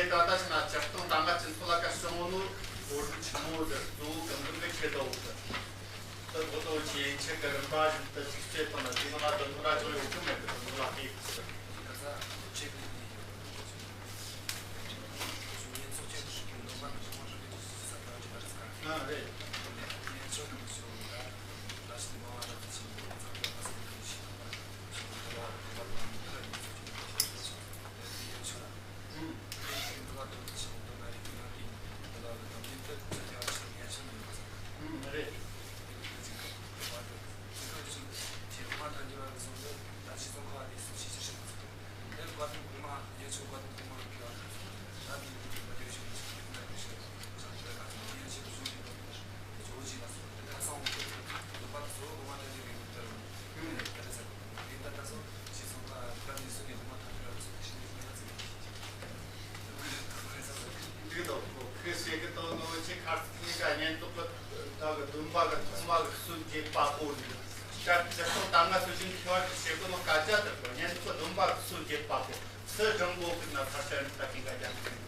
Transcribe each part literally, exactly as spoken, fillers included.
ད་ལྟ་ཕྱིན་ན་སྤྱིར་བཏང་ད་ང་ཁྱེད་ཚོ་ལ་ཁ་བྱང་བོ་ནོ་གོ་རིམ་ཆི་མོ་དེ་གཙོ་བོ་གང་གི་མི་ཁེ་དོ་དེ་གོ་དོ་ཆེ་ཡན་ཆད་ཀྱི་རིམ་པ་བཞིན་དུ་ཅིག་བྱེད་དང་ན་དེ་ང་དོ་ནོ་ར་ཅོ་ཡོད་གི་མེད་གི་དོ་ནོ་ལ་ཁེ་གི་ཨ་རེད། འགྲིག་འདུག་ཁོ་ཁོས་བཤད་གི་དོན་ནོ་ཆེ་ཁར་སི་ཁི་ཀ་ཉན་ཐོག་གི་ད་གི་བདུན་པ་གི་ཐོག་མ་གི་སུན་འབྱེད་པ་པོ་རེད། ཤར་ཇི་ཐོག་ད་ང་སུ་ཞིག་ཁྱོད་ཀྱི་བཤད་གི་ནོ་སྐད་ཆ་དེ་གི་ཉན་ཐོག་བདུན་པ་གི་སུན་འབྱེད་པ་པོ་སུ་སྦྱང་དགོ་གི་ན་ས་ཤར་ད་གི་ག་རྒྱ་མི་འགྲིག་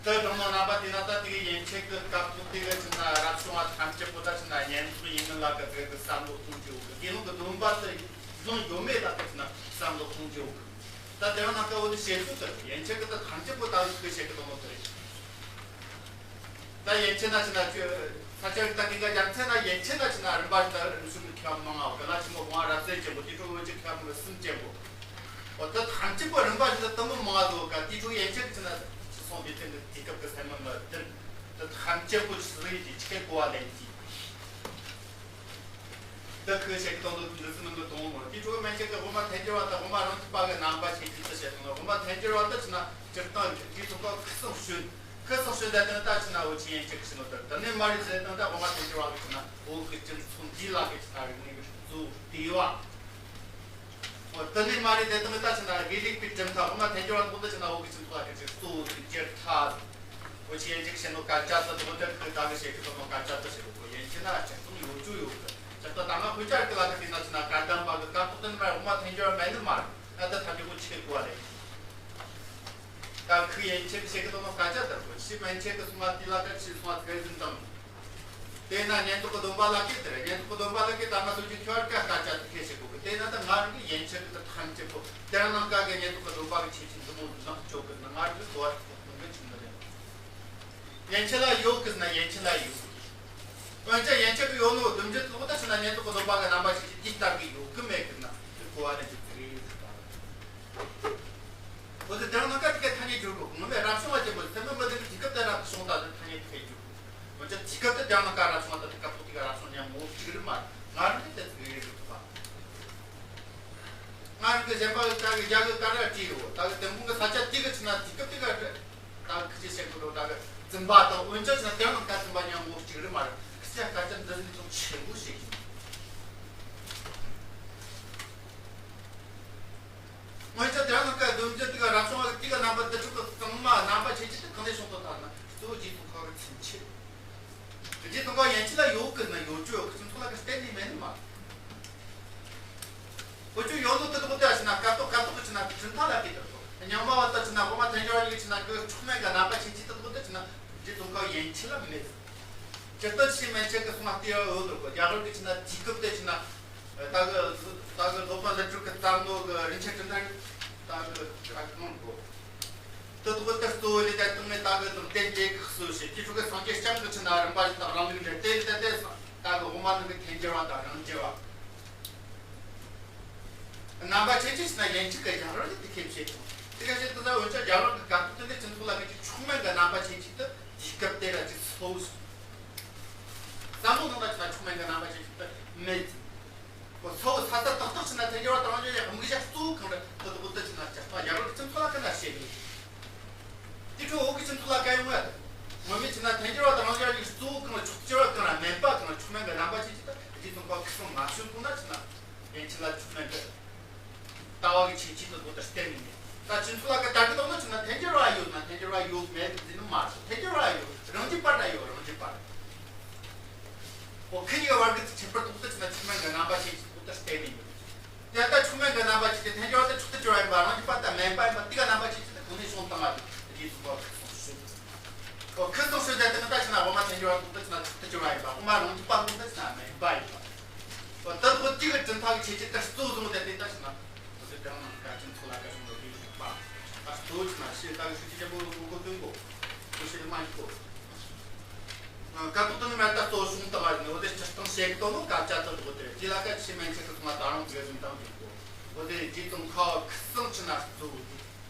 དེ་དང་ནང་རྣམ་པ་དེ་ན་ད་དེ་གི་ཡན་ཆད་ཀྱི་སྐབས་ཐོག་དེ་གི་ཕྱིན་ན་རབ་བྱུང་བ་ཐམས་ཅད་པོ་ད་ཕྱིན་ན་ཉན་ཐོག་ཡིན་མིན་ལ་གི་དེ་གི་བསམ་བློ་གཏོང་རྒྱུ་གི་དགེ་སློང་གི་སྡོམ་པ་དེ་བཟུང་ཡོད་མེད་ལ་གི་ཕྱིན་ན་བསམ་བློ་གཏོང་རྒྱུ་གི་ད་དེ་རང་ན་ཀ་བོ་དེ་བཤད་ཚུལ་དེ་ཡན་ཆད་ཀྱི་ད་ཐམས་ཅད་པོ་ད་གི་བཤད་གི་དང་ནོ་དེ་རེད། ད་ཡན་ཆད་ན་ཕྱིན་ན་ཁྱོད་ས་ཆ་ད་གི་ག་རྒྱ་མཚན་ན་ཡན་ཆད་ན་ཕྱིན་ན་རིམ་པ་ད་རིམ་གསུམ་གི་ཁྱབ་མང་ང་གི་ལ་ཆེན་མོ་དབང་རབ་གསལ་ཆེན་པོ་དེ་ཚོ་འོན་ཆེ་ཁྱབ་མི་གསུམ་ཆེན་པོ། འོ་ད་ཐམས་ཅད་པོ་རིམ་པ་བཞིན་དུ་དུམ་བུ་མང་བ་ལོ་ག་དེ་ཚོ་ཡན་ཆད་ཀྱི་ཕྱིན་ན་ཅི་སོང་དེ་ཚན་གྱི་དུས་སྐབས་ཀྱི་སེམས་མི་མི་བདུན་ད་ཐམས་ཅད་པོ་ཆི་ཟིག་ཡིན་གྱི་ཆི་གོ་བ་ལེན་གྱི། ད་ཁོས་བཤད་ཀྱི་དོན་དུ་འདི་སུ་མིན་དུ་གཏོང་མོ། དེ་ཚོ་མན་ཆད་ཀྱི་དབུ་མ་ཐལ་འགྱུར་བ་དང་དབུ་མ་རང་རྒྱུད་པ་གི་རྣམ་པ་ཆེ་ཆེ་དུ་བཤད་དང་དབུ་མ་ཐལ་འགྱུར་བ་དུ་ཕྱིན་ན་སྤྱིར་བཏང་དེ་ཚོ་ཁོ་ཁུ་སང་ཞོན་ཁུ་སང་ཞོན་དེ་དང་ད་ཕྱིན་ན་འུ་ཆི་ཡན་ཆད་ཀྱི་ཕྱིན་ནོ་དེ་དེ་ནས་མ་རེད་ཟེར་དང་ད་དབུ་མ་ཐལ་འགྱུར་བ་གི་ཕྱིན་ན་འུ་གི་སྤྱི་ཚོགས་འདི་ལ་གི་ཕྱིན་ན་རིག་གནས་ཀྱི་གཙོ་བོ་དེ་བ། འོ་དེ་ནས་མ་རེད་དེ་དང་ད་ཕྱིན་ན་དགེ་ལུགས་པའི་གྲུབ་མཐའ་དབུ་མ་ཐལ་འགྱུར་བ་དགོངས་དུ་ཕྱིན་ན་འུ་གི་སྤྱི་ཚོགས་ལ་གི་ཕྱིན་གཙོ་བོ་དེ་གྱུར་ཐལ། འུ་ཆི་ཡན་ཆད་ཀྱི་ཕྱིན་ནོ་སྐད་ཆ་དེ་དགོངས་དུ་ཁུ་ད་གི་བཤད་ཀྱི་དོན་ནོ་སྐད་ཆ་དེ་བཤད་དགོས་ཡན་ཆད་ན་སྤྱིར་བཏང་ཡོད་རྒྱུ་ཡོད་གི་ད་ལྟ་ད་ང་ཁོ་ཅག་གི་ལ་ཁ་དེ་ན་ཕྱིན་ན་བཀའ་གདམས་པ་གི་བཀའ་ཐོག་ཏུ་ནི་མ་དབུ་མ་ཐལ་འགྱུར་བ་མེད་ནི་མ་རེད། ད་ལྟ་ཐམས་ཅད་པོ་ཆི་གི་གོ་བ་ལེན། ད་ཁོས་ཡན་ཆད་ཀྱི་བཤད་གི་དོན་ནོ་སྐད་ཆ་དེ་གོ་ཕྱི་མན་ཆད་ཀྱི་གསུང་བ་དེ་ལ་ཁ་ཕྱི་གསུང་བ་དེ་ག་ཟིན་དང་། དེས་ན་ཉན་ཐོས་ཀྱི་སྡོམ་པ་ལ་ཁེ་དེ་རེད། ཉན་ཐོས་ཀྱི་སྡོམ་པ་ལ་ཁེ་ད་ང་སོ་ཅི་ཁྱོད་ཀ་སྐད་ཆ་དེ་ཁེ་བཤད་གོ་གི་དེས་ན་ད་ང་རང་གི་ཡན་ཆད་ཀྱི་ད་ཐམས་ཅད་པོ་དེ་རང་ནང་ཀ་གི་ཉན་ཐོས་ཀྱི་སྡོམ་པ་གི་ཆེ་ཆེ་འདི་མོ་ནག་ཅོག་གི་ན་ང་རང་གི་གོ་བ་ཐོག་ཏུ་འདི་ཆུང་ནི་རེད། ཡན་ཆད་ལ་ཡོད་གི་ན་ཡན་ཆད་ལ་ཡོད། འོན་ཀྱང་ཡན་ཆད་ཀྱི་ཡོད་ནོ་སྡོམ་རྒྱུ་ལོག་ད་ཕྱིན་ན་ཉན་ཐོས་ཀྱི་སྡོམ་པ་གི་རྣམ་པ་ཞིག་གིས་འདི་ལྟར་གི་ཡོད་གི་མེད་གི་ན་དེ་གོ་བ་ལེན་རྒྱུ་དེ་རེད་ཟེར་བ། འོ་དེ་དེ་རང་ནང་ཀ་དེ་གའི་ཐ་སྙད་སྦྱོར་དགོས་ངོ་མས་རབ་བྱུང་བ་ཅན་པོ་སེམས་མེད་མི་ལྡན་གྱི་དུས་སྐབས་དེ་རབ་ཏུ་བྱུང་ད་དེ་ཐ་སྙད་དེ་གའི་སྦྱོར་དགོས། འོན་ཀྱང་དུས་སྐབས་དེ་དེ་རང་ནང་ཀ་རབ་བྱུང་བ་ད་དེ་སྐབས་ཐོག་དེ་ག་རབ་བྱུང་ཉམས་མོ་གཅིག་རེད་མ་རེད། ང་རང་གི་དེ་ཚོ་རེད་རེད་ཐུབ་པ། ང་རང་གི་གཞན་པ་གི་ཀ་གི་རྒྱ་གི་ཀ་ར་བྲིས་ཡོད་ད་གི་དེ་མོ་གི་ས་ཆ་དེ་གི་ཕྱིན་ན་དུས་སྐབས་དེ་ག་རེད། ད་གི་ཁི་ཆེ་བཤད་དགོས་རོ་ད་གི་འཛིན་པ་དང་འོན་ཀྱང་ཕྱིན་ན་དེ་རང་ནང་ཀ་འཛིན་པ་ཉམས་མོ་གཅིག་རེད་མ་རེད། ཁི་ཆེ་སྐད་ཆ་འདི་ནི་ཅུང་ཆེན་པོ་ཞིག་ཡིན། སྔོན་ཆད་དེ་རང་ཀ་སྡོམ་རྒྱུ་དེ་ག་རབ་བྱུང་བ་དེ་ག་རྣམ་པ་འདི་དྲུག་གི་གཙང་མ་རྣམ་པ་ཆེ་ཆེ་དེ་གང་ནས་བྱུང་དོ་ཐག་ན་གཙོ་བོ་རྗེ་ཙོང་ཁ་གི་ཚུན་ཆད། རྗེ་ཙོང་ཁ་ཡན་ཆད་ལ་ཡོད་གི་ན་ཡོད་རྒྱུ་ཡོད་གི་ཁྱིམ་ཚང་ལ་གི་གཏན་ནས་མེད་ནི་མ་རེད། འུ་ཅུ་ཡོད་ནོ་དེ་དག་དེ་ཕྱིན་ན་སྐབས་ཐོག་སྐབས་ཐོག་གི་ཕྱིན་ན་གྲུབ་མཐའ་ལ་གི་དེ་དག་རྙིང་མ་བ་དེ་ཕྱིན་ན་དབུ་མ་ཐལ་འགྱུར་བ་ཡི་ཕྱིན་ན་གི་མཆོག་དམན་གི་རྣམ་པ་ཆེ་ཆེ་དེ་དག་དེ་ཕྱིན་ན་རྗེ་ཙོང་ཁ་ཡན་ཆད་ལ་མེད། སྤྱིར་བཏང་ཕྱི་མན་ཆད་ཀྱི་གསུང་བ་སྟེ་ཡོད་འདུག་གོ་རྒྱ་གར་གྱི་ཕྱིན་ན་དུས་སྐབས་དེ་ཕྱིན་ན་ད་གི་ད་གི་སློབ་དཔོན་ཀླུ་སྒྲུབ་ཀྱི་བརྩམས་ནོ་གི་རིན་ཆེན་གྲུབ་མཐའ་ད་གི་ཨ་གི་མང་གོ་དེ་དག་དེ་གཙོ་བོ་ལས་ད་དུང་ནས་ད་གི་དང་རྟེན་འབྲེལ་ཁག་སོ་ཞེས་དེ་ཚོ་གི་སངས་རྒྱས་བསྐྱངས་གི་ཕྱིན་ན་རིམ་པ་བཞིན་དང་རང་ལུགས་འདྲ་དེ་ལས་ད་དེ་ད་གི་དབུ་མ་ནང་གི་ཐལ་འགྱུར་བ་དང་རང་རྒྱུད་བ། རྣམ་པ་ཆེ་ཆེ་ཕྱིན་ན་ཡན་ཆད་ཀྱི་རྒྱ་གར་ལ་དེ་ཁེབས་བྱེད་དང་དེ་ག་ཞིག་དེ་ལ་འོན་ཀྱང་རྒྱ་གར་གྱི་སྐབས་དེ་ནས་ཁྱིམ་ཚང་ལ་གི་ཅིག་མཆོག་དམན་གྱི་རྣམ་པ་ཆེ་ཆེ་དེ་དུས་སྐབས་དེ་ལ་ཅིག་ཚོ་བོ་བསམ་བློ་ནང་ལ་ཅིག་ན་མཆོག་དམན་གྱི་རྣམ་པ་ཆེ་ཆེ་དེ་མེད་ཅིང་། ཁོ་ཚོ་བོ་ས་ས་ཏག་ཏག་ཕྱིན་ན་ཐལ་འགྱུར་བ་དང་རང་རྒྱུད་ཡང་དམིགས་བྱ་གཙོ་བོ་གང་རེད་དེ་དག་དེ་ཕྱིན་ན་ཇག་པ་རྒྱ་གར་གྱི་ཁྱིམ་ཚང་ལ་གི་ན་བཤད་མེད། དེ་འཕྲོ་བོད་ཀྱི་ཁྱིམ་ཚང་ལ་ག་ཡོང་ཡ་དེ། ངོ་མས་ཕྱིན་ན་ཐལ་འགྱུར་བ་དང་རང་རྒྱུད་ཀྱི་གཙོ་བོ་གང་ལ་མཆོག་གྱུར་བ་གང་ལ་དམན་པ་གང་ལ་མཆོག་དམན་གྱི་རྣམ་པ་ཆེ་ཆེ་དེ་རྗེ་ཙོང་ཁ་ཁུ་སང་མ་བྱུང་གོང་ན་ཕྱིན་ན། ཡན་ཆད་ལ་མཆོག་དམན་གྱི་ལྟ་བ་གི་ཆེ་ཆེ་དེ་དག་དེ་གཏན་ནས་མེད། ད་ཁྱིམ་ཚང་ལ་གི་ད་གི་དང་ན་ཕྱིན་ན་ཐལ་འགྱུར་བ་ཡོད་ན་ཐལ་འགྱུར་བ་ཡོད་མེད་འཛིན་ནི་མ་རེད། ཐལ་འགྱུར་བ་ཡོད་རང་རྒྱུད་པ་འདྲ་ཡོད་རང་རྒྱུད་པ་རེད། འོ་ཁི་གཉིས་ཀ་བར་གི་ཁྱད་པར་དེ་དག་དེ་ཕྱིན་ན་མཆོག་དམན་གྱི་རྣམ་པ་ཆེ་ཆེ་དེ་དག་དེ་གཏན་ནས་མེད། དེ་ལྟར་མཆོག་དམན་གྱི་རྣམ་པ་ཆེ་ཆེ་ཐལ་འགྱུར་བ་དེ་མཆོག་ཏུ་གྱུར་བ་ཡིན་པ་རང་རྒྱུད་པ་དང་དམན་པ་ཡིན་པ་དེ་ག་རྣམ་པ་ཆེ་ཆེ་དེ་གོང་ནས་བྱུང་དང་ རྗེས་སུ་འབབ་ཁུ་སིམ་ཤོད། ཁུ་སིམ་ཤོད་དེ་དེ་ནི་ད་ཕྱི་ན་འོ་མ་ཐལ་འགྱུར་བ་དང་དེ་ཕྱི་ན་ཚིག་ཏུ་གྱུར་བ་ཡིན་པ། འོ་མ་རང་རྒྱུད་པ་དང་དེ་ཕྱི་ན་མེད་པ་ཡིན་པ། འོ་དེ་དག་གཅིག་གི་གྲུབ་མཐའ་གི་ཆོས་ཅན་དེ་གཙོ་བཟུང་སྟེ་དེ་ད་ཕྱི་ན་འོ་དེ་དེ་རང་ནང་ཀ་ཅན་ཚོ་ལ་ཀ་ཞུང་ལོ་དེ་ཡིན་པ། ད་གཙོ་བོ་ཕྱི་ན་ཤེས་ད་གི་ཤུགས་ཀྱི་རྒྱལ་པོ་ལ་ངོ་བོ་སྟོན་གོ། ཁོ་ཤེས་མ་ཡིན་གོ། ཀ་ཏོག་ཏུ་ནི་མ་ད་གཙོ་བོ་བྱུང་བཏང་བ་ཡིན། འོ་དེ་སྤྱིར་བཏང་ཤེས་ཀྱི་དོན་ནི་སྐད་ཆ་དུ་འགྲོ་དེ་རེད། དེ་ལ་ཀ་ཆི་མན་ཆད་ཀྱི་ཚོང་བ་ད་རང་གི་རིན་ཐང་ཡོད་གོ། འོ་དེ་རྗེས་ཙང་ཁ་བ་ཁུ་སིམ་ཕྱི་ན་གཙོ་བོ་དེ།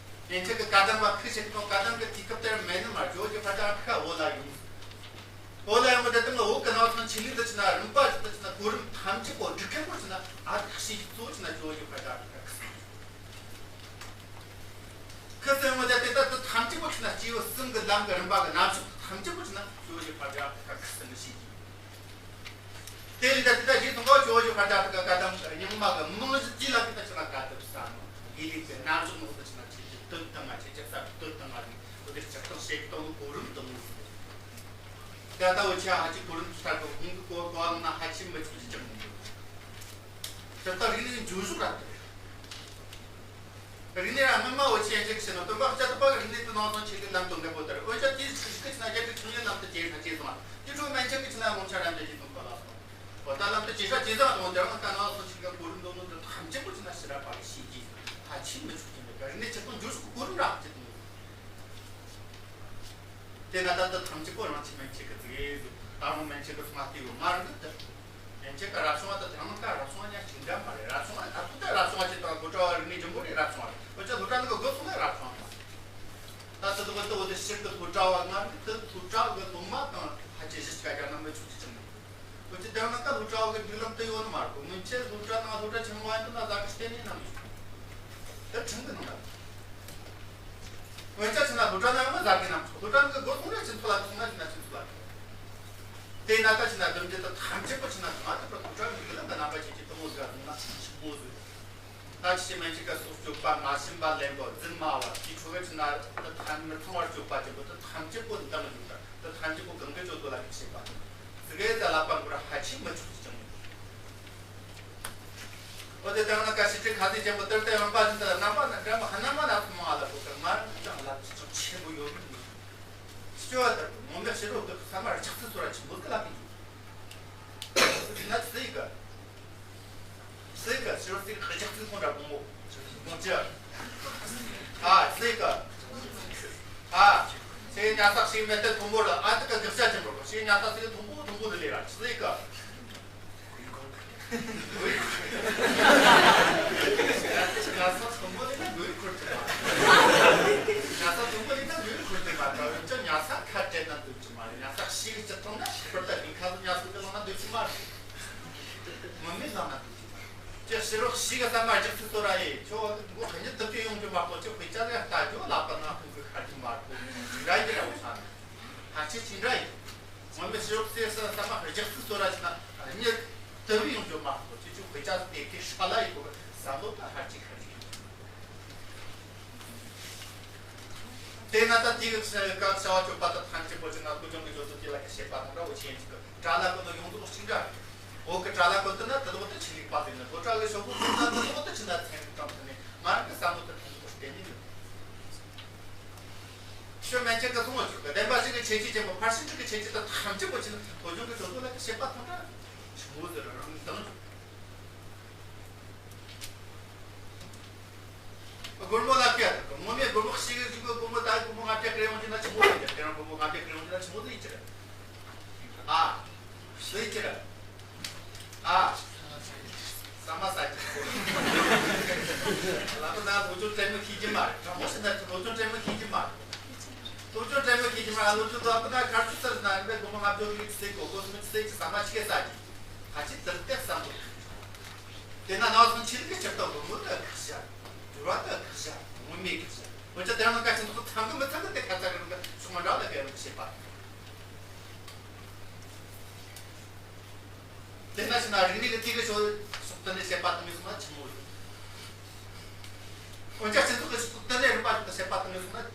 ཡན་ཆད་ཀྱི་བཀའ་གདམས་པ་ཁུ་ཤེས་ཀྱི་དོན་བཀའ་གདམས་ཀྱི་དུས་སྐབས་དེར་མེད་ནི་མ་ཇོ་བོ་རྗེ་ཕར་ད་ཁ་འོ་ལ་ཡོང་། འོ་ལ་ཡོང་བ་དེ་དང་འོ་ཀ་ནང་ཚང་ཆི་ལི་དུ་ཕྱི་ན་རིམ་པ་ཞིག་དུ་ཕྱི་ན་གོ་རིམ་ཐམས་ཅད་པོ་སྒྲིག་མཁན་པོ་ཕྱི་ན་ཨ་ཁུ་ཤེས་ཀྱི་གཙོ་བོ་ཕྱི་ན་ཇོ་བོ་རྗེ་ཕར་ད་ཁུ་སིམ། ཁུ་སིམ་ཡོང་བ་དེ་དག་ཏུ་ཐམས་ཅད་པོ་ཕྱི་ན་སྐྱེས་བུ་གསུམ་གྱི་ལམ་གྱི་རིམ་པ་གི་རྣམ་གཞག་ཐམས་ཅད་པོ་ཕྱི་ན་ཇོ་བོ་རྗེ་ཕར་ད་ཁུ་སིམ་གྱི་ཤེས་ཀྱི། དེ་ལས་ད་དེ་ད་ཞིག་ཏུ་འགོ་ཇོ་བོ་རྗེ་ཕར་ད་ཁུ་ག་གདམས་རྙིང་མ་གི་མང་ཞིག་ཅི་ལ་ཀི་ད་ཕྱི་ན་ག་དུ་ས་ནོ་དགེ་ལུགས་ཀྱི་རྣམ་གཞག་ནོ་ད་ཕྱི་ན་ཆེ་ཆེ་སྟོད་དང་ང་ཆེ་ཆེ་ས་སྟོད་དང་ང་རིང་འོ་དེ་ལྕགས་ཐང་ཤེས་ཀྱི་དོན་གོ་རིམ་དང་ངོ་ཟིན། ད་ལྟ་འོ་ཆ་ཧ་ཅི་གོ་རིམ་ཆ་གི་ཧུང་གི་གོ་གོ་ལ་ན་ཧ་ཅི་མི་ཆུ་ཅི་ཅང་མི་འདུག་ད་ལྟ་རིག་གནས་འཇུག་ཤུགས་ར་ལྟ་རེད། རིག་གནས་ར་སྔོན་མ་འོ་ཆེ་ཡན་ཆད་ཀྱི་ཕྱི་ན་སྟོན་པ་སྐྱ་ཐུབ་པ་གི་རིག་གནས་དེ་ནང་ཚང་ཆེ་གི་ལམ་སྟོན་མཁན་པོ་ལྟར་འོན་ཀྱང་དེའི་ཕྱི་ཕྱི་ཕྱི་ན་རྒྱ་གི་ཆུང་ཡན་ལམ་དུ་ཇེ་ཧྲ་ཇེ་བཟང་དེ་འཕྲོ་མན་ཆད་ཀྱི་ཕྱི་ན་རྨོངས་ཆ་ར་འདྲ་ཞིག་སྟོན་པ་ལ་སོང་། འོ་ད་ལམ་དུ་ཇེ་ཧྲ་ཇེ་བཟང་དང་དེ་རང་ལ་ལྟ་ན་སོང་ཆེ་གི་གོ་རིམ་འདོན་ནོ་འདི་ཐམས་ཅད་པོ་ཕྱི་ན་ཕྱི་ར་པ་གི་ཤེས་ཀྱི་ཧ་ཆི་མི་ཆུག་ཅན་པའི་རིག་གནས་ཆེ་གཏོང་འཇུག་ཤུགས་གོ་རིམ་ར་ཧ་ཅི་དང་། དེ་ན་ད་ལྟ་ཐམས་ཅད་པོ་རང་ཆེ་མན་ཆད་ཀྱི་ཙིག་གེ་ཟིག་ད་རུང་མན་ཆད་ཀྱི་སོང་ང་ལྟ་ཡོད་ང་རང་གི་ལྟ། ཡན་ཆད་ཀྱི་རབ་བྱུང་བ་དང་དེ་རིང་ཀ་རབ་བྱུང་བ་གཉིས་གཅིག་འདྲ་མ་རེད། རབ་བྱུང་བ་ད་ཐུག་ད་རབ་བྱུང་བ་ཅིག་དང་སློབ་གྲྭ་བ་རིག་གནས་ཆེན་པོ་རེད། རབ་བྱུང་བ་རེད། འོན་ཀྱང་སློབ་གྲྭ་ནང་གི་སྒོ་སོང་ན་རབ་བྱུང་བ་མ་རེད། ད་ལྟ་དུ་གི་ལྟ་བུ་དེ་ཕྱིར་དུ་སློབ་གྲྭ་བ་ལྔ་རིག་དུ་སློབ་གྲྭ་གི་སློབ་མ་དང་ཕལ་ཆེར་གཞི་ཆ་ག་རྒྱ་ནང་མི་ཆུང་ཅིག་ཅིག་མི་འདུག་འོན་ཀྱང་དེ་རིང་ནང་ཀ་སློབ་གྲྭ་བ་གི་སྒྲིག་ལམ་དུ་ཡོད་ནི་མ་རེད། སྔོན་ཆད་སློབ་གྲྭ་ནང་སློབ་གྲྭ་ཆེན་མོ་བ་ཡིན་དུ་ན་ཟ་གི་བརྟེན་ནས་ནམ་ཡོད་དེ་ཁྲིམས་གི་ནང་ལ། འོན་ཀྱང་ཕྱི་ན་སློབ་གྲྭ་ནང་མི་ཟ་གི་ནམ་སློབ་གྲྭ་ནང་གི་སྒོ་སོང་ན་ཕྱིན་ཚུལ་ལ་སོང་ན་ཕྱིན་ན་ཕྱིན་ཚུལ་ལ། དེ་ན་ད་ཕྱི་ན་སྡོམ་རྒྱུ་དང་ཐམས་ཅད་པོ་ཕྱི་ན་ང་ཚོ་སློབ་གྲྭ་གི་སྒྲིག་ལམ་གི་རྣམ་པ་ཅན་གྱི་དུ་མོ་ཟ་སོང་ན་ཕྱིན་པོ་ཟིག་ད་ཕྱི་མན་ཆད་ཀ་སྲོག་གཅོད་པ་མ་བྱིན་པ་ལེན་པ་རྫུན་སྨྲ་བ་དེའི་ཁྲོད་ཀྱི་ཕྱི་ན་ད་ཐམས་མི་ཚང་བར་གཅོད་པ་ཅན་པོ་ད་ཐམས་ཅད་པོ་འདང་ཡོད་ད་ད་ཐམས་ཅད་པོ་གང་གི་གཅོད་དོ་ལ་གི་བྱེད་པ་དང་ཙི་གེ་ད་ལ་པ་འགོར་ཧ་ཆི་མི་ཆུག་ཅི་ཅང་མི་འདུག་འོ་དེ་ལྟར་ན་ཀ་ཤི་ཁྲི་ཁ་ཟིག་ཅན་པོ་ཏིར་ཏེ་ཡོང་པ་ཅིན་ད་རྣམ་པ་ན་འདྲ་མ་ཧ་ན་མ་ན་ཐུ་མ་ལ་པོ་ཀ་མ་ཅང་ལ་ཅི་ཆེན་པོ་ཡོད་མི་འདུག་ཅོ་ད་མོ་མེ་ཤི་རོ་ཏུ་ས་མ་ར་ཆག་ཚི་སོ་ར་ཆི་མོ་ཀ་ལ་ཀི་ན་ཙི་ཀ་ཙི་ཀ་ཤི་རོ་ཙི་ཀ་ཆག་ཚི་ཁོང་ར་གོ་མོ་མོ་ཅི་ཨ་ཙི་ཀ་ཨ་ཙི་ཉ་ས་ཤི་མེ་ཏེ་ཐུམ་པོ་ལ་ཨ་ཏི་ཀ་གི་ས་ཅན་པོ་ཤི་ཉ་ས་ཤི་ཐུམ་པོ་ཐུམ་པོ་ལ་ལེ་ར་ཙི་ཀ་ང་ཚོ་གང་པོ་ལས་ན་དགོས་ཁུར་ཐུབ་པ། ང་ཚོ་གང་པོ་ལས་ན་དགོས་ཁུར་ཐུབ་པ་དང་ཡང་ཅང་ཉ་ས་ཁ་བྲལ་ན་འདོད་ཀྱི་མ་རེད། ཉ་ས་ཤི་གི་ཅི་ཐོང་ན་ཤི་བར་ད་ལིང་ཁ་ཚོ་ཉ་ཚོ་གི་ལོང་ན་འདོད་ཀྱི་མ་རེད། ངོ་མས་ལོང་ན་འདོད་ཀྱི་མ་རེད། ཅི་ཕྱི་རོགས་ཤི་གི་ས་མ་རྒྱག་ཚུལ་ཚོ་ར་ཡེ་ཁྱོད་མགོ་ཁ་ཉིད་དུ་ཕྱི་ཡོང་རྒྱུ་མ་གཏོགས་ཅི་དཔེ་ཆ་ལ་ལྟ་རྒྱུ་ལག་པ་ན་ཁོང་གི་ཁ་རྒྱུ་མ་གཏོགས་ར་ཡི་ར་བ་ས་ན་ཁ་ཆེ་ཅི་འདྲ་ཡིན། ངོ་མས་ཕྱི་རོགས་སེ་ས་ས་མ་རྒྱག་ཚུལ་ཚོ་ར་ཅི་ན་ཉིད་དུ་ཡོང་རྒྱུ་མ་གཏོགས་ཅི་ཆུ་དཔེ་ཆ་དེ་གི་ཧྲ་ལ་ཡི་གོ་བསམ་བློ་ད་ཧ་ཅི་ཁ་ཅི། དེ་ན་ད་དེ་གི་སྐབས་བྱ་བ་སྤྱོད་པ་དང་ཐམས་ཅད་པོ་ཅི་ན་ཀུན་འབྱུང་གི་སྤྱོད་ཚུལ་དེ་ལ་གི་བྱེད་པ་དང་འདྲ་བོ་ཆེན་ཅིག་གི་དགྲ་ལ་ཀུན་ཏུ་ཡོངས་རྫོགས་གཅིག་འདྲ། འོག་གི་དགྲ་ལ་ཀུན་ཏུ་ན་དེ་དག་ཏུ་ཆི་ལིག་པ་ཟེར་ན་སློབ་གྲྭ་གི་ཞོགས་པ་ཀུན་ན་དེ་དག་ཏུ་ཆི་ན་ཚན་རིག་དང་མཐུན་ནས་ང་རང་གི་བསམ་བློ་དེ་ཐོན་ཐུབ་པ་བསྟན་ནས་ཡོད། ཤོད་མན་ཆད་ཀྱི་གསུང་བ་བཅུག་གི་བདེན་པ་བཞི་གི་ཁྱད་ཆོས་ཆེན་པོ་ཕར་ཕྱིན་དྲུག་གི་ཁྱད་ཆོས་དང་ཐམས་ཅད་པོ་ཆེ་ན་བོད་ལྗོངས་ཀྱི་སོ་སོ་ལ་གི་བཤད་པ་ཐོག་འདྲ་ཆུང་ངུ་ཟེར་རང་དང་སྒོར་མོ་ལ་ཀྱ་དང་ངོ་མས་སྒོར་མོ་ཞིག་གི་ཞིག་གི་སྒོར་མོ་ད་སྒོར་མོ་ལྔ་བརྒྱ་ཀི་རེ་ཡོང་གི་ན་ཆུང་ངུ་ཟེར་ཁྱེད་རང་སྒོར་མོ་ལྔ་བརྒྱ་ཀི་རེ་ཡོང་གི་ན་ཆུང་ངུ་ཟེར་ཡིན་ཅི་རེད། ཨ་ཟེར་ཡིན་ཅི་རེད། ཨ། ཟ་མ་ཟ་གི་ལབ་ན་སློབ་སྦྱོང་སྤྲད་མི་ཤེས་ཀྱི་མ་རེད། དྲང་མོ་བཤད་ན་སློབ་སྦྱོང་སྤྲད་མི་ཤེས་ཀྱི་མ་རེད། སློབ་སྦྱོང་སྤྲད་མི་ཤེས་ཀྱི་མ་རེད། སློབ་སྦྱོང་ལབ་ན་གར་ཆུ་ཟེར་ན་རིམ་པས་སྒོར་མོ་ལྔ་བཅུ་ལས་ཟེར་གོ་གོ་སུ་མི་ཟེར་གྱི་ཟ་མ་ཆི་གེ་ཟ་གྱི། ཁ་ཆེ་དེར་བལྟས་བསམ་བློ་ཐོངས་ཀྱི། དེ་ན་ནང་སོང་ཆི་ལི་གི་ཆིབས་རྟ་སྒོར་མོ་དེ་ཁ་ཤ། འགྱུར་བ་དེ་ཁ་ཤ། ངོ་མས་ཁ་ཤ། འོན་ཀྱང་དེ་རང་ན་ཁ་ཆེ་ཚོ་ཚང་གི་མི་ཚང་གི་དེ་ཁ་ཚ་གི་རིམ་པས་ཚོགས་མ་འདྲ་ལ་གི་རིམ་པས་བཤད་པ། དེ་ན་ཕྱི་ན་རིག་གནས་ཀྱི་དེ་གི་ཕྱོགས་སོགས་དེ་འདྲ་བཤད་པ་དང་མི་སོང་ན་ཆི་མོ་ཡོད། འོན་ཀྱང་སྤྱི་ཚོགས་ཀྱི་ཕྱོགས་དེ་འདྲ་རིམ་པ་ཞིག་ཏུ་བཤད་པ་དང་མི་སོང་ན་